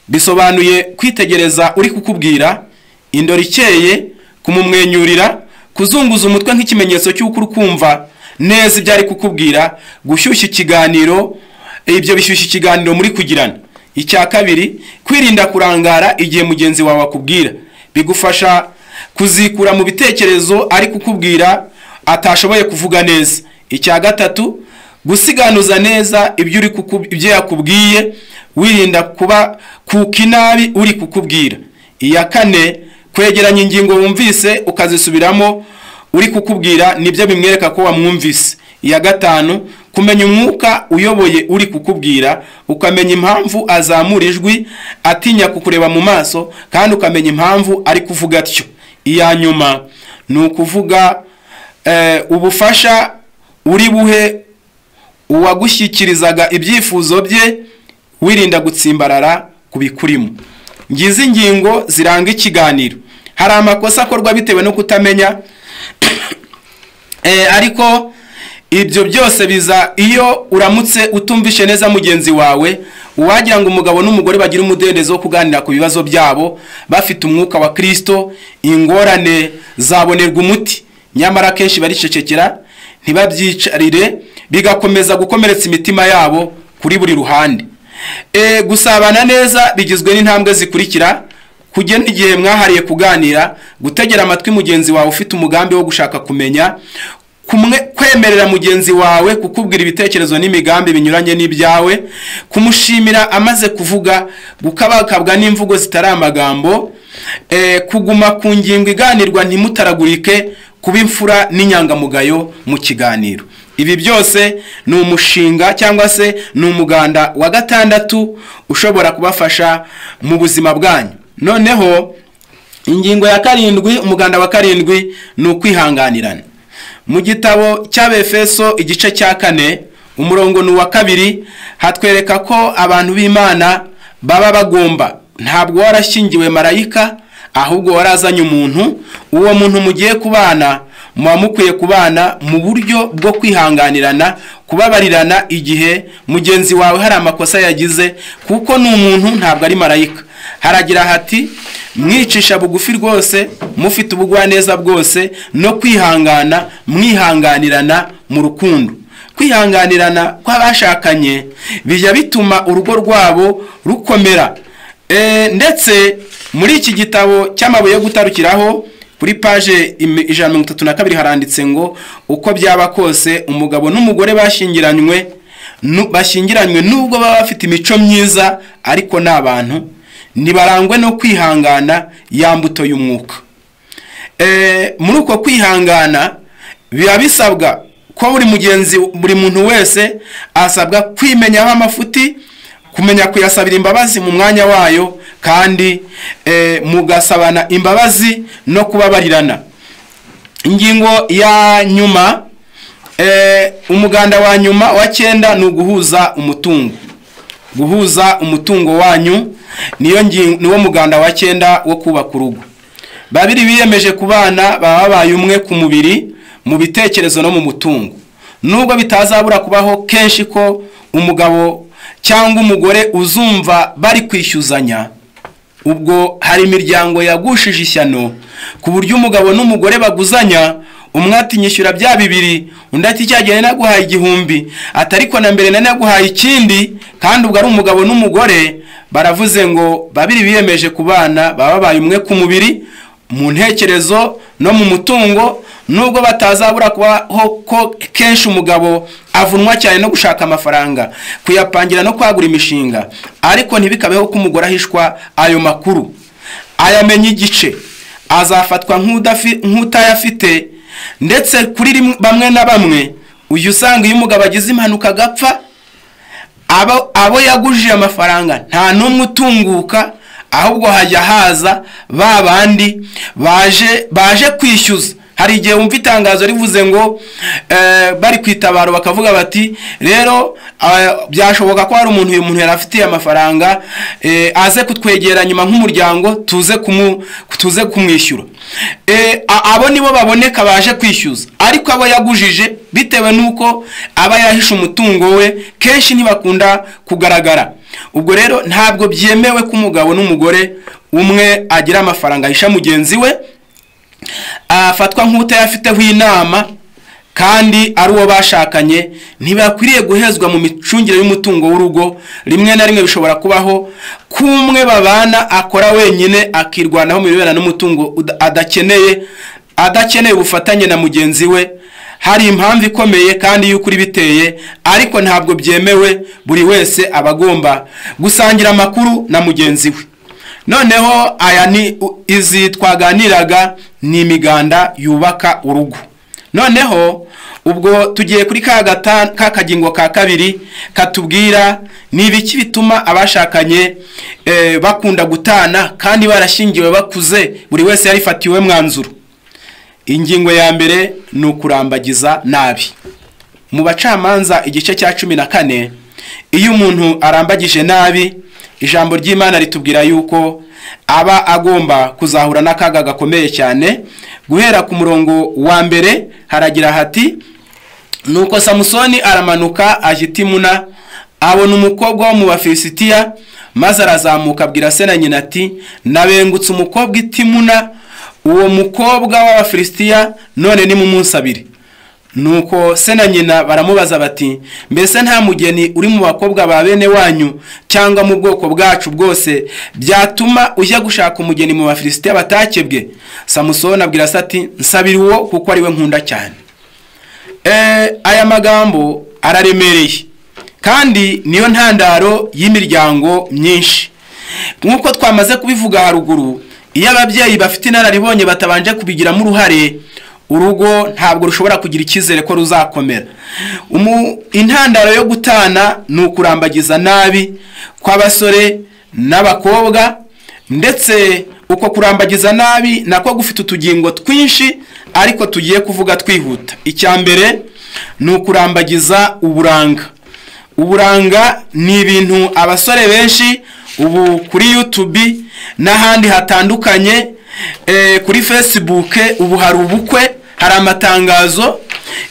Bisobanuye kwitegereza uri kukubwira, indoro ikeye, kumumwenyurira, kuzunguza umutwe nk'ikimenyetso cy'uko uri kumva neza ibyo ari kukubwira, gushyushya ikiganiro, ibyo bishyushya ikiganiro muri kugirana. Icya kabiri, kwirinda kurangara igihe mugenzi wawe akubwira, bigufasha kuzikura mu bitekerezo ari kukubwira atashoboye kuvuga neza. Icya gatatu, gusiganuza neza ibyo yakubwiye, wirinda kuba kukinabi uri kukubwira. Iya kane, kwegeranya ingingo wumvise ukazisubiramo uri kukubwira, nibyo bimwereka ko wamwumvise. Iya gatanu, kumenya umwuka uyoboye uri kukubwira, ukamenya impamvu azamura ijwi atinya kukureba mu maso, kandi ukamenya impamvu ari kuvuga atyo. Iya nyuma ni ukuvuga ubufasha uri buhe uwagushyikirizaga ibyifuzo bye, wirinda gutsimbarara kubikurimo. Ngizi ingingo ziranga ikiganiro. Hari amakosa akorwa bitewe no kutamenya, ariko ibyo byose biza iyo uramutse utumvishe neza mugenzi wawe. Uwagira ngo umugabo n'umugore bagira umudendezo wo kuganira ku bibazo byabo bafite umwuka wa Kristo, ingorane zabonerwa umuti. Nyamara kenshi baricecekera ntibabyicarire, bigakomeza gukomeretsa imitima yabo kuri buri ruhande. Gusabana neza bigizwe n'intambwe zikurikira: kugena igihe mwahariye kuganira, gutegera amatwi mugenzi wawe ufite umugambi wo gushaka kumenya, Kwemerera mugenzi wawe kukubwira ibitekerezo n'imigambi binyuranye n'ibyawe, kumushimira amaze kuvuga, gukabakabwa n'imvugo zitari amagambo, kuguma ku ngingo iganirwa ntimutaragurike, kuba imfura n'inyangamugayo mu kiganiro. Ibi byose ni umushinga cyangwa se ni umuganda wa gatandatu ushobora kubafasha mu buzima bwanyu. Noneho ingingo ya karindwi, umuganda wa karindwi ni ukwihanganirana. Mu gitabo cy'Abefeso igice cya 4 umurongo ni uwa 2 hatwereka ko abantu b'Imana baba bagomba, ntabwo warashyingiwe marayika ahubwo warazanye umuntu, uwo muntu mugiye kubana muba mukwiye kubana mu buryo bwo kwihanganirana, kubabarirana igihe mugenzi wawe hari amakosa yagize, kuko ni umuntu ntabwo ari marayika. Haragira hati mwicisha bugufi rwose, mufite ubugwaneza bwose no kwihangana, mwihanganirana mu rukundo. Kwihanganirana kw'abashakanye bijya bituma urugo rwabo rukomera. Ndetse muri iki gitabo cy'amabuye yo gutarukiraho kuri page 132 haranditse ngo uko byaba kose umugabo n'umugore bashyingiranywe nubwo baba bafite imico myiza ariko n'abantu nibarangwe no kwihangana ya mbuto y'umwuka. Muri uko kwihangana biba bisabwa ko buri mugenzi, buri muntu wese asabwa kwimenyaho amafuti, kumenya kuyasabira imbabazi mu mwanya wayo, kandi mugasabana imbabazi no kubabarirana. Ingingo ya nyuma, umuganda wa nyuma wa 9 ni uguhuza umutungo. Guhuza umutungo wanyu niyo niwo muganda wa 9 wo kubaka urugo. Babiri biyemeje kubana baba babaye umwe ku mubiri, mu bitekerezo no mu mutungo. Nubwo bitazabura kubaho kenshi ko umugabo cyangwa umugore uzumva bari kwishyuzanya, ubwo hari imiryango yagushije ishyano ku buryo umugabo n'umugore baguzanya, umwe ati nyishyura bya bibiri, undi ati cyagiye naguhaye 1000, atariko na mbere naguhaye ikindi, kandi ubwo ari umugabo n'umugore. Baravuze ngo babiri biyemeje kubana baba babaye umwe ku mubiri, mu ntekerezo no mu mutungo. Nubwo batazabura kubaho ko kenshi umugabo avunwa cyane no gushaka amafaranga, kuyapangira no kwagura imishinga, ariko ntibikabeho ko umugore ahishwa ayo makuru, ayamenye igice, azafatwa nk'utayafite. Ndetse kuri bamwe na bamwe uyu usanga iyo umugabo agize impanuka agapfa, abo yagujije amafaranga nta n'umwe utunguka, ahubwo hajya haza ba bandi baje kwishyuza. Hari igihe wumva itangazo rivuze ngo bari kwitabaro bakavuga bati rero byashoboka ko hari umuntu uyu muntu yari afitiye amafaranga, aze kutwegera nyuma nk'umuryango tuze kumwishyura. Abo nibo baboneka baje kwishyuza, ariko abo yagujije bitewe nuko aba yahishe umutungo we kenshi ntibakunda kugaragara. Ubwo rero ntabwo byemewe ko umugabo n'umugore umwe agira amafaranga ahisha mugenzi we, afatwa nk'utayafiteho inama kandi ari uwo bashakanye. Ntibakwiriye guhezwa mu micungire y'umutungo w'urugo. Rimwe na rimwe bishobora kubaho kumwe babana akora wenyine akirwanaho mu birebana n'umutungo adakeneye ubufatanye na mugenzi we. Hari impamvu ikomeye kandi y'ukuri biteye, ariko ntabwo byemewe, buri wese abagomba gusangira amakuru na mugenzi we. Noneho aya ni izi twaganiraga ni imiganda yubaka urugo. Noneho ubwo tugiye kuri ka kagingo ka kabiri katubwira ni ibiki bituma abashakanye bakunda gutana kandi barashingiwe bakuze, buri wese yarifatiwe mwanzuro. Ingingo ya mbere ni ukurambagiza nabi. Mu bacamanza igice cya 14, iyo umuntu arambagije nabi, ijambo ry'Imana ritubwira yuko aba agomba kuzahura n'akaga gakomeye cyane. Guhera ku murongo wa mbere haragira hati: nuko Samusoni aramanuka ajya i Timuna, abona umukobwa wo mu Bafilisitiya, maze arazamuka abwira se na nyina ati nabengutse umukobwa i Timuna, uwo mukobwa w'Abafilisitiya, none ni mumunsabire. Nuko se na nyina baramubaza bati mbese nta mugeni uri mu bakobwa ba bene wanyu cyangwa mu bwoko bwacu bwose byatuma ujya gushaka umugeni mu Bafilisitiya batakebwe? Samusoni abwira se ati nsabira uwo kuko ari we nkunda cyane. Aya magambo araremereye kandi niyo ntandaro y'imiryango myinshi. Nk'uko twamaze kubivuga haruguru, iyo ababyeyi bafite inararibonye batabanje kubigiramo uruhare, urugo ntabwo rushobora kugira icyizere ko ruzakomera. Intandaro yo gutana ni ukurambagiza nabi kw'abasore n'abakobwa, ndetse uko kurambagiza nabi nako gufite utugingo twinshi ariko tugiye kuvuga twihuta. Icya mbere ni ukurambagiza uburanga. Uburanga ni ibintu abasore benshi ubu kuri YouTube n'ahandi hatandukanye, kuri Facebook ubu hari ubukwe, hari amatangazo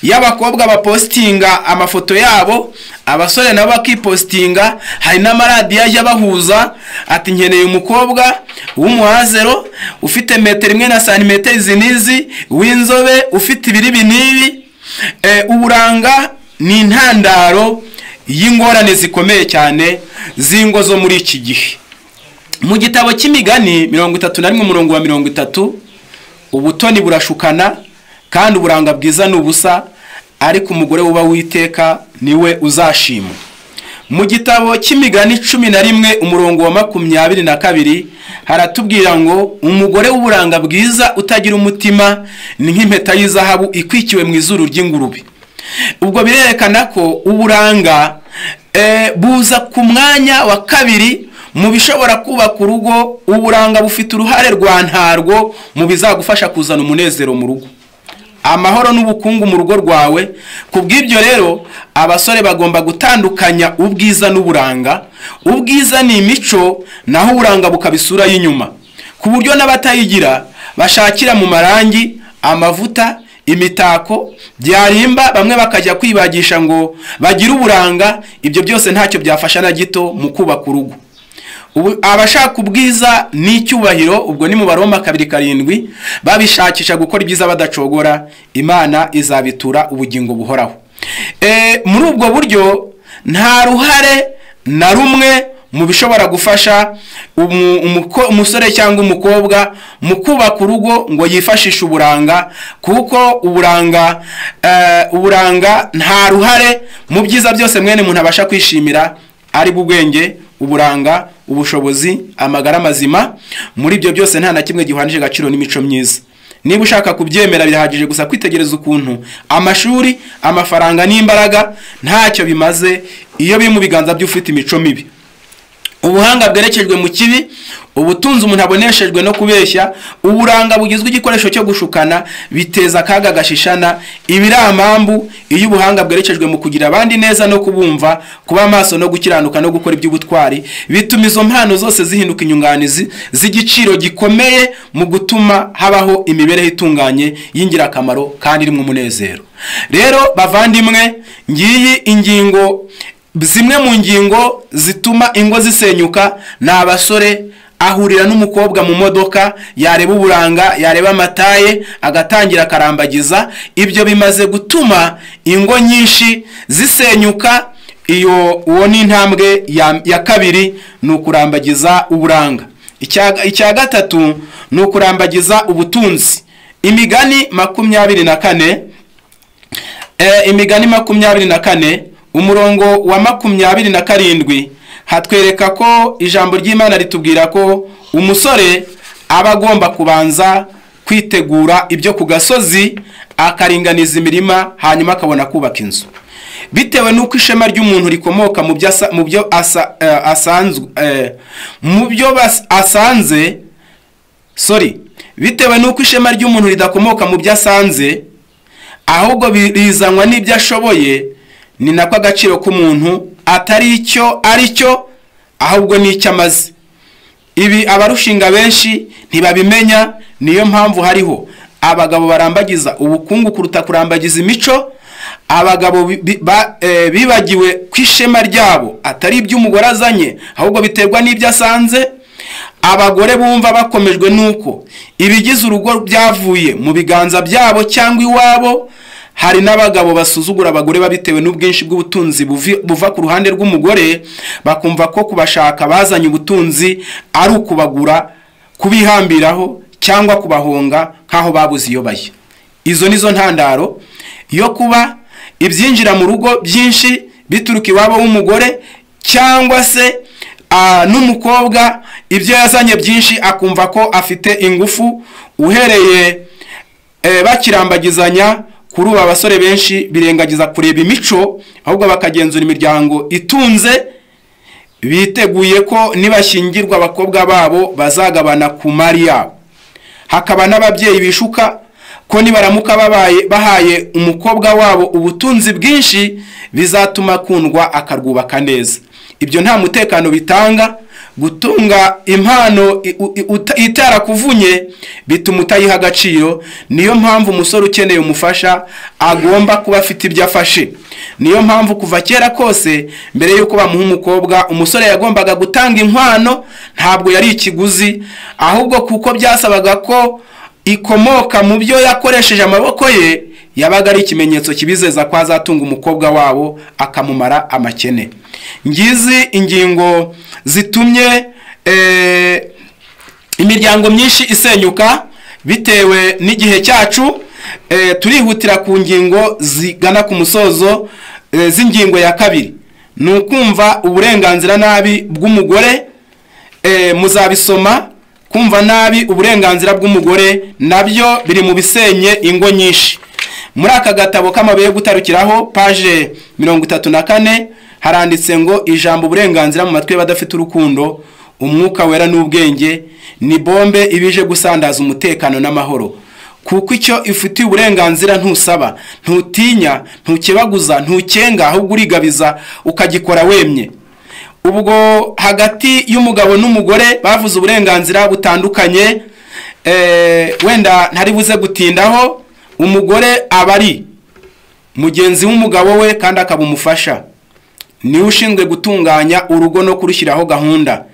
y'abakobwa bapostinga amafoto yabo, abasore nabo bakipostinga, hari n'amaradiyo ajya bahuza ati nkeneye umukobwa w'umuhazero ufite metero 1 na santimetero izi n'izi, w'inzobe, ufite ibiri n'ibi. Uburanga ni intandaro y'ingorane zikomeye cyane z'ingo zo muri iki gihe. Mu gitabo cy'Imigani 31 umurongo wa 30, ubutoni burashukana kandi uburanga bwiza ni ubusa, ariko umugore wuba Uwiteka niwe uzashima. Mu gitabo cy'Imigani 11 umurongo wa 22 haratubwira ngo umugore w'uburanga bwiza utagira umutima ni nk'impeta y'izahabu ikwikiwe mu izuru ry'ingurube. Ubwo birerekana ko uburanga buza ku mwanya wa kabiri mu bishobora kubaka urugo. Uburanga bufite uruhare rwa ntarwo mu bizagufasha kuzana umunezero mu rugo, amahoro n'ubukungu mu rugo rwawe. Kubw'ibyo rero abasore bagomba gutandukanya ubwiza n'uburanga. Ubwiza ni imico, naho uburanga bukaba isura y'inyuma, ku buryo n'abatayigira bashakira mu marangi, amavuta, imitako byarimba, bamwe bakajya kwibagisha ngo bagire uburanga. Ibyo byose ntacyo byafasha na gito mu kubaka urugo. Abashaka ubwiza n'icyubahiro, ubwo ni mu Baroma 2:7, babishakisha gukora ibyiza badacogora, Imana izabitura ubugingo buhoraho. Muri ubwo buryo nta ruhare na rumwe mu bishobora gufasha umusore cyangwa umukobwa mu kubaka urugo ngo yifashishe uburanga, kuko uburanga nta ruhare mu byiza byose mwene muntu abasha kwishimira, ari bwenge, uburanga, ubushobozi, amagara mazima. Muri ibyo byose nta na kimwe gihwanije agaciro n'imico myiza. Niba ushaka kubyemera birahagije gusa kwitegereza ukuntu amashuri, amafaranga n'imbaraga ntacyo bimaze iyo biri mu biganza by'ufite imico mibi. Ubuhanga bwerekejwe mu kibi, ubutunzi umuntu aboneshejwe no kubeshya, uburanga bugizwe igikoresho cyo gushukana, biteza akaga gashishana. Ibiramambu iyo ubuhanga bwerekejwe mu kugira abandi neza no kubumva, kuba amaso no gukiranuka no gukora iby'ubutwari, bituma izo mpano zose zihinduka inyunganizi z'igiciro gikomeye mu gutuma habaho imibereho itunganye y'ingirakamaro kandi irimo umunezero. Rero bavandimwe, ngiyi ingingo, zimwe mu ngingo zituma ingo zisenyuka. Ni abasore ahurira n'umukobwa mu modoka, yareba uburanga, yareba amataye, agatangira akarambagiza. Ibyo bimaze gutuma ingo nyinshi zisenyuka. Iyo uwo ni intambwe ya kabiri, ni ukurambagiza uburanga. Icya gatatu ni ukurambagiza ubutunzi. Imigani 24, Imigani 24 umurongo wa 27 hatwereka ko ijambo ry'Imana ritubwira ko umusore aba agomba kubanza kwitegura ibyo ku gasozi, akaringaniza imirima, hanyuma akabona kubaka inzu. Bitewe n'uko ishema ry'umuntu rikomoka mu byo asanze, sorry, bitewe n'uko ishema ry'umuntu ridakomoka mu byo asanze, ahubwo bizanwa n'ibyo ashoboye, ni nako agaciro k'umuntu atari icyo ari cyo, ahubwo n'icyo amaze. Ibi abarushinga benshi ntibabimenya, niyo mpamvu hariho abagabo barambagiza ubukungu kuruta kurambagiza imico. Abagabo bibagiwe ku ishema ryabo atari iby'umugore azanye, ahubwo biterwa n'ibyo asanze. Abagore bumva bakomejwe nuko ibigize urugo byavuye mu biganza byabo cyangwa iwabo. Hari n'abagabo basuzugura abagore babitewe n'ubwinshi bw'ubutunzi buva ku ruhande rw'umugore, bakumva ko kubashaka bazanye ubutunzi ari ukubagura, kubihambiraho cyangwa kubahonga nkaho babuze iyo bajya. Izo nizo ntandaro yo kuba ibyinjira mu rugo byinshi bituruka iwabo w'umugore, cyangwa se n'umukobwa ibyo yazanye byinshi akumva ko afite ingufu. Uhereye bakirambagizanya, kuri ubu abasore benshi birengagiza kureba imico, ahubwo bakagenzura imiryango itunze, biteguye ko nibashyingirwa abakobwa babo bazagabana ku mari yabo. Hakaba n'ababyeyi bishuka ko nibaramuka bahaye umukobwa wabo ubutunzi bwinshi bizatuma akundwa akarwubaka neza. Ibyo nta mutekano bitanga. Gutunga impano itarakuvunye bituma utayiha agaciro. Niyo mpamvu umusore ukeneye umufasha agomba kuba afite ibyo afashe. Niyo mpamvu kuva kera kose mbere yuko bamuha umukobwa, umusore yagombaga gutanga inkwano. Ntabwo yari ikiguzi, ahubwo kuko byasabaga ko ikomoka mu byo yakoresheje amaboko ye, yabaga ari ikimenyetso kibizeza ko azatunga umukobwa wabo akamumara amakene. Ngizi ingingo zitumye imiryango myinshi isenyuka bitewe n'igihe cyacu. Turihutira ku ngingo zigana ku musozo z'ingingo ya kabiri, ni ukumva uburenganzira nabi bw'umugore. Muzabisoma. Kumva nabi uburenganzira bw'umugore nabyo biri mu bisenye ingo nyinshi. Muri aka gatabo k'amabuye yo gutarukiraho, page 34, haranditse ngo ijambo uburenganzira mu matwi y'abadafite urukundo, umwuka wera n'ubwenge ni bombe ibije gusandaza umutekano n'amahoro. Kuko icyo ifitiye uburenganzira ntusaba, ntutinya, ntukebaguza, ntukenga, ahubwo urigabiza ukagikora wemye. Ubwo hagati y'umugabo n'umugore bavuze uburenganzira butandukanye, wenda ntari buze gutindaho. Umugore aba ari mugenzi w'umugabo we kandi akaba umufasha, niwe ushinzwe gutunganya urugo no kurushyiraho gahunda,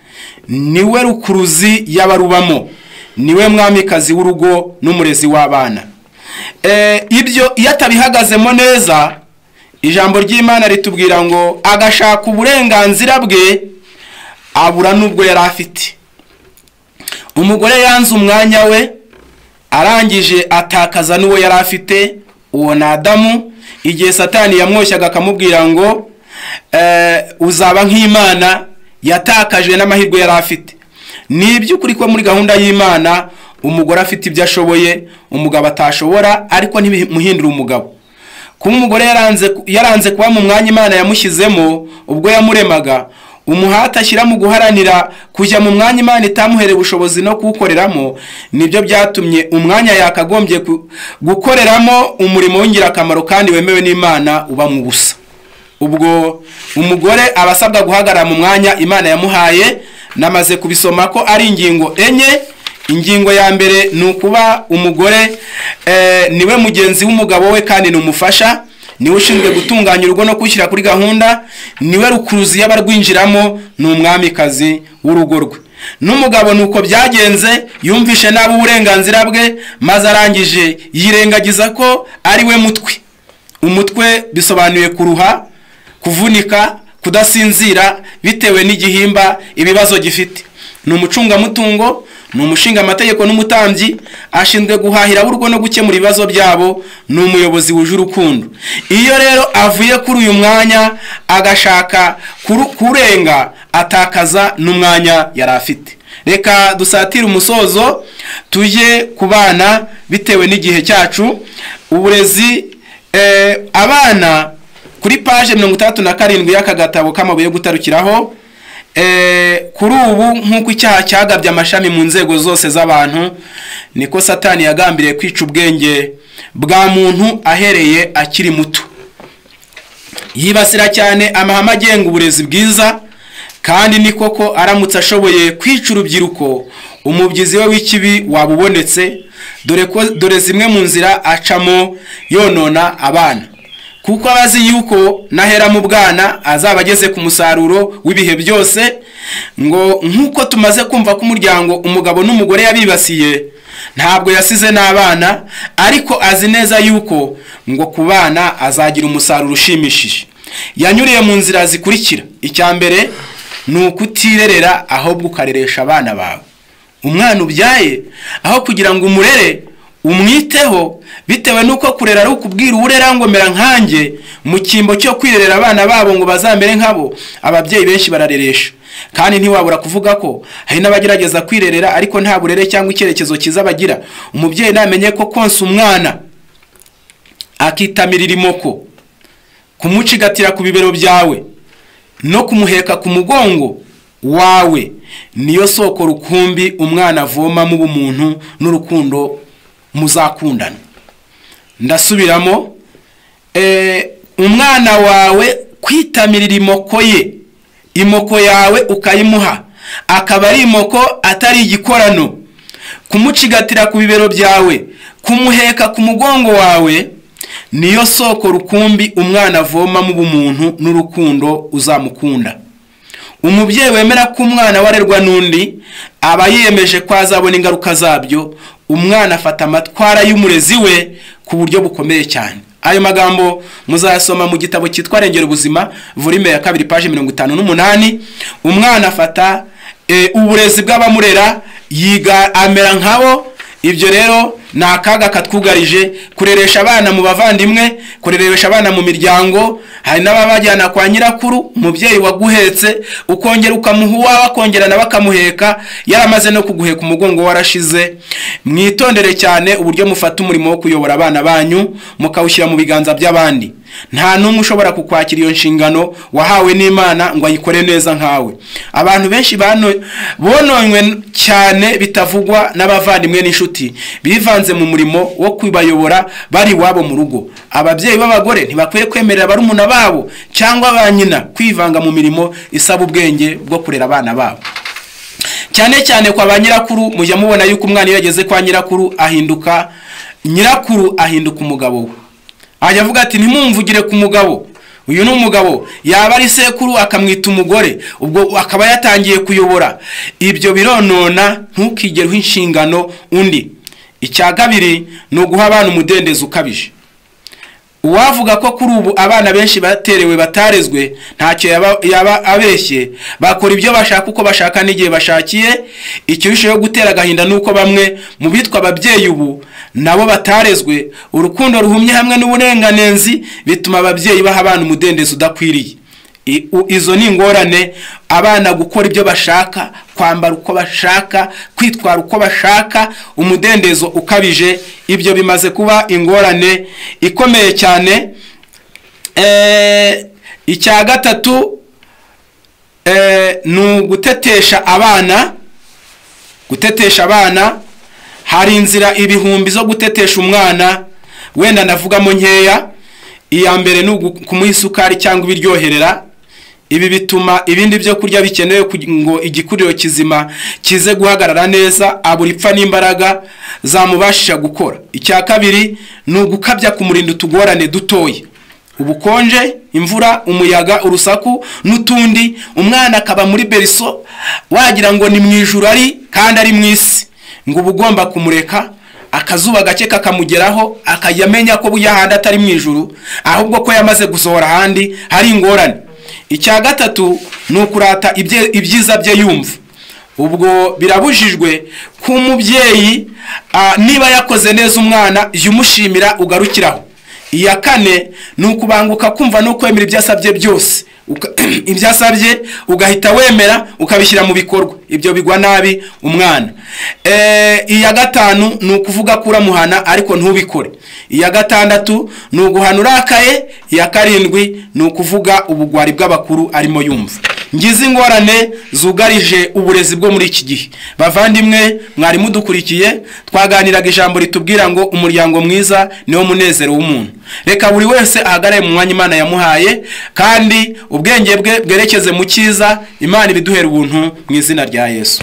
niwe rukuruzi y'abarubamo, niwe mwamikazi w'urugo n'umurezi w'abana. Ibyo iyo atabihagazemo neza, ijambo ry'Imana ritubwira ngo agashaka uburenganzira bwe abura n'ubwo yari afite. Umugore yanze umwanya we, arangije atakaza n'uwo yari afite, uwo ni Adamu. Igihe Satani yamwoshyaga akamubwira ngo uzaba nk'Imana, yatakajwe n'amahirwe yari afite. Ni iby'ukuri ko muri gahunda y'Imana umugore afite ibyo ashoboye umugabo atashobora, ariko ntibimuhindura umugabo. Kuba umugore yaranze kuba mu mwanya Imana yamushyizemo ubwo yamuremaga, umuhati ashyira mu guharanira kujya mu mwanya Imana itamuhereye ubushobozi no kuwukoreramo, nibyo byatumye umwanya yakagombye gukoreramo umurimo w'ingirakamaro kandi wemewe n'Imana uba mu busa. Ubwo umugore aba asabwa guhagarara mu mwanya Imana yamuhaye. Namaze kubisoma ko ari ingingo enye. Ingingo ya mbere ni ukuba umugore niwe mugenzi w'umugabo we kandi ni umufasha, niwe ushinzwe gutunganya urugo no gushyira kuri gahunda, niwe rukuruzi y'abarwinjiramo, ni umwamikazi w'urugo rwe. N'umugabo nuko byagenze, yumvishe nabi uburenganzira bwe, maze arangije yirengagiza ko ari we mutwe. Umutwe bisobanuye kuruha, kuvunika, kudasinzira bitewe n'igihimba ibibazo gifite. Ni umucungamutungo, ni umushinga amategeko n'umutambyi, ashinzwe guhahira urugo no gukemura ibibazo byabo, ni umuyobozi wuje urukundo. Iyo rero avuye kuri uyu mwanya agashaka kurenga, atakaza n'umwanya yari afite. Reka dusatire umusozo tujye ku bana bitewe n'igihe cyacu. Uburezi, abana kuri page 67 y'aka gatabo k'amabuye yo gutarukiraho. Kuri ubu nk'uko icyaha cyagabye amashami mu nzego zose z'abantu, niko Satani yagambiriye kwica ubwenge bwa muntu ahereye akiri muto. Yibasira cyane amahame agenga uburezi bwiza, kandi ni koko aramutse ashoboye kwica urubyiruko, umubyizi we w'ikibi wabubonetse. Dore zimwe mu nzira acamo yonona abana, kuko abazi yuko nahera mu bwana azaba ageze ku musaruro w'ibihe byose. Ngo nk'uko tumaze kumva ko umuryango umugabo n'umugore yabibasiye, ntabwo yasize n'abana, ariko azi neza yuko ngo ku bana azagira umusaruro ushimishije. Yanyuriye mu nzira zikurikira. Icya mbere ni ukutirerera, ahubwo ukareresha abana bawe. Umwana ubyaye, aho kugira ngo umurere, Umwiteho bitewe n'uko kurera ari ukubwira uwurera ngo mera nkanjye, mu cyimbo cyo kwirerera abana babo ngo bazamere nkabo. Ababyeyi benshi barareresha, kandi ntiwabura kuvuga ko hari n'abagerageza kwirerera ariko nta burere cyangwa icyerekezo cyiza bagira. Umubyeyi namenye ko konsa umwana akitamirira imoko, kumucigatira ku bibero byawe no kumuheka ku mugongo wawe niyo soko rukumbi umwana avomamo ubumuntu n'urukundo muzakundana. Ndasubiramo, umwana wawe kwitamirira imoko ye, imoko yawe ukayimuha akaba ari imoko atari igikorano, kumucigatira ku bibero byawe, kumuheka ku mugongo wawe niyo soko rukumbi umwana avomamo ubumuntu n'urukundo uzamukunda. Umubyeyi wemera ko umwana warerwa n'undi aba yiyemeje ko azabona ingaruka zabyo. Umwana afata amatwara y'umurezi we ku buryo bukomeye cyane. Ayo magambo muzayasoma mu gitabo cyitwa Rengera Ubuzima, volume ya 2 page 58. Umwana afata uburezi bw'abamurera, yiga amera nkabo. Ibyo rero ni akaga katwugarije, kureresha abana mu bavandimwe, kureresha abana mu miryango. Hari n'ababajyana kwa nyirakuru, umubyeyi waguhetse ukongera ukamuha uwawe, akongera nawe akamuheka, yaramaze no kuguheka umugongo warashize. Mwitondere cyane uburyo mufata umurimo wo kuyobora abana banyu mukawushyira mu biganza by'abandi. Nta n'umwe ushobora kukwakira iyo nshingano wahawe n'Imana ngo ayikore neza nkawe. Abantu benshi bononywe cyane bitavugwa n'abavandimwe n'inshuti bivanze mu murimo wo kubayobora bari iwabo mu rugo. Ababyeyi b'abagore ntibakwiye kwemerera barumuna babo cyangwa ba nyina kwivanga mu mirimo isaba ubwenge bwo kurera abana babo. Cyane cyane kwa ba nyirakuru, mujya mubona yuko umwana iyo ageze kwa nyirakuru ahinduka nyirakuru, ahinduka umugabo we. Ajya avuga ati ntimumvugire ku mugabo, uyu ni umugabo. Yaba ari sekuru akamwita umugore, ubwo akaba yatangiye kuyobora. Ibyo bironona, ntukigere uha inshingano undi. Icya kabiri ni uguha abana umudendezo ukabije. Uwavuga ko kuri ubu abana benshi baterewe batarezwe ntacyo yaba abeshye, bakora ibyo bashaka uko bashaka n'igihe bashakiye. Ikirushijeho gutera agahinda nuko bamwe mu bitwa ababyeyi ubu nabo batarezwe. Urukundo ruhumye hamwe n'uburenganenzi bituma ababyeyi baha abana umudendezo udakwiriye. Izo ni ingorane, abana gukora ibyo bashaka, kwambara uko bashaka, kwitwara uko bashaka, umudendezo ukabije. Ibyo bimaze kuba ingorane ikomeye cyane. Icya gatatu ni ugutetesha abana. Gutetesha abana, hari inzira ibihumbi zo gutetesha umwana, wenda ndavugamo nkeya. Iya mbere ni kumuha isukari cyangwa ibiryoherera. Ibi bituma ibindi byo kurya bikenewe ngo igikuriro kizima kize guhagarara neza, abura ipfa n'imbaraga zamubashisha gukora. Icya kabiri ni ugukabya kumurinda utugorane dutoya, ubukonje, imvura, umuyaga, urusaku n'utundi. Umwana akaba muri beriso wagira ngo ni mu ijuru ari kandi ari mu isi, ngo uba ugomba kumureka akazuba gake kakamugeraho, akajya amenya ko buya ahandi atari mu ijuru, ahubwo ko yamaze gusohora ahandi hari ingorane. Icya gatatu ni ukurata ibyiza bye yumva. Ubwo birabujijwe ko umubyeyi niba yakoze neza umwana jya umushimira ugarukiraho. Iya kane ni ukubanguka kumva no kwemera ibyo asabye byose. Ibyo asabye ugahita wemera ukabishyira mu bikorwa, ibyo bigwa nabi umwana. Iya gatanu ni ukuvuga ko uramuhana ariko ntubikore. Iya gatandatu ni uguhana urakaye. Iya karindwi ni ukuvuga ubugwari bw'abakuru arimo yumva. Ngize ingorane zugarije uburezi bwo muri iki gihe. Bavandimwe mwari mudukurikiye, twaganiraga ijambo ritubwira ngo umuryango mwiza niwo munezero w'umuntu. Reka buri wese ahagarare mu mwanya Imana yamuhaye, kandi ubwenge bwe bwerekeze mu cyiza. Imana ibiduhera ubuntu mu izina rya Yesu.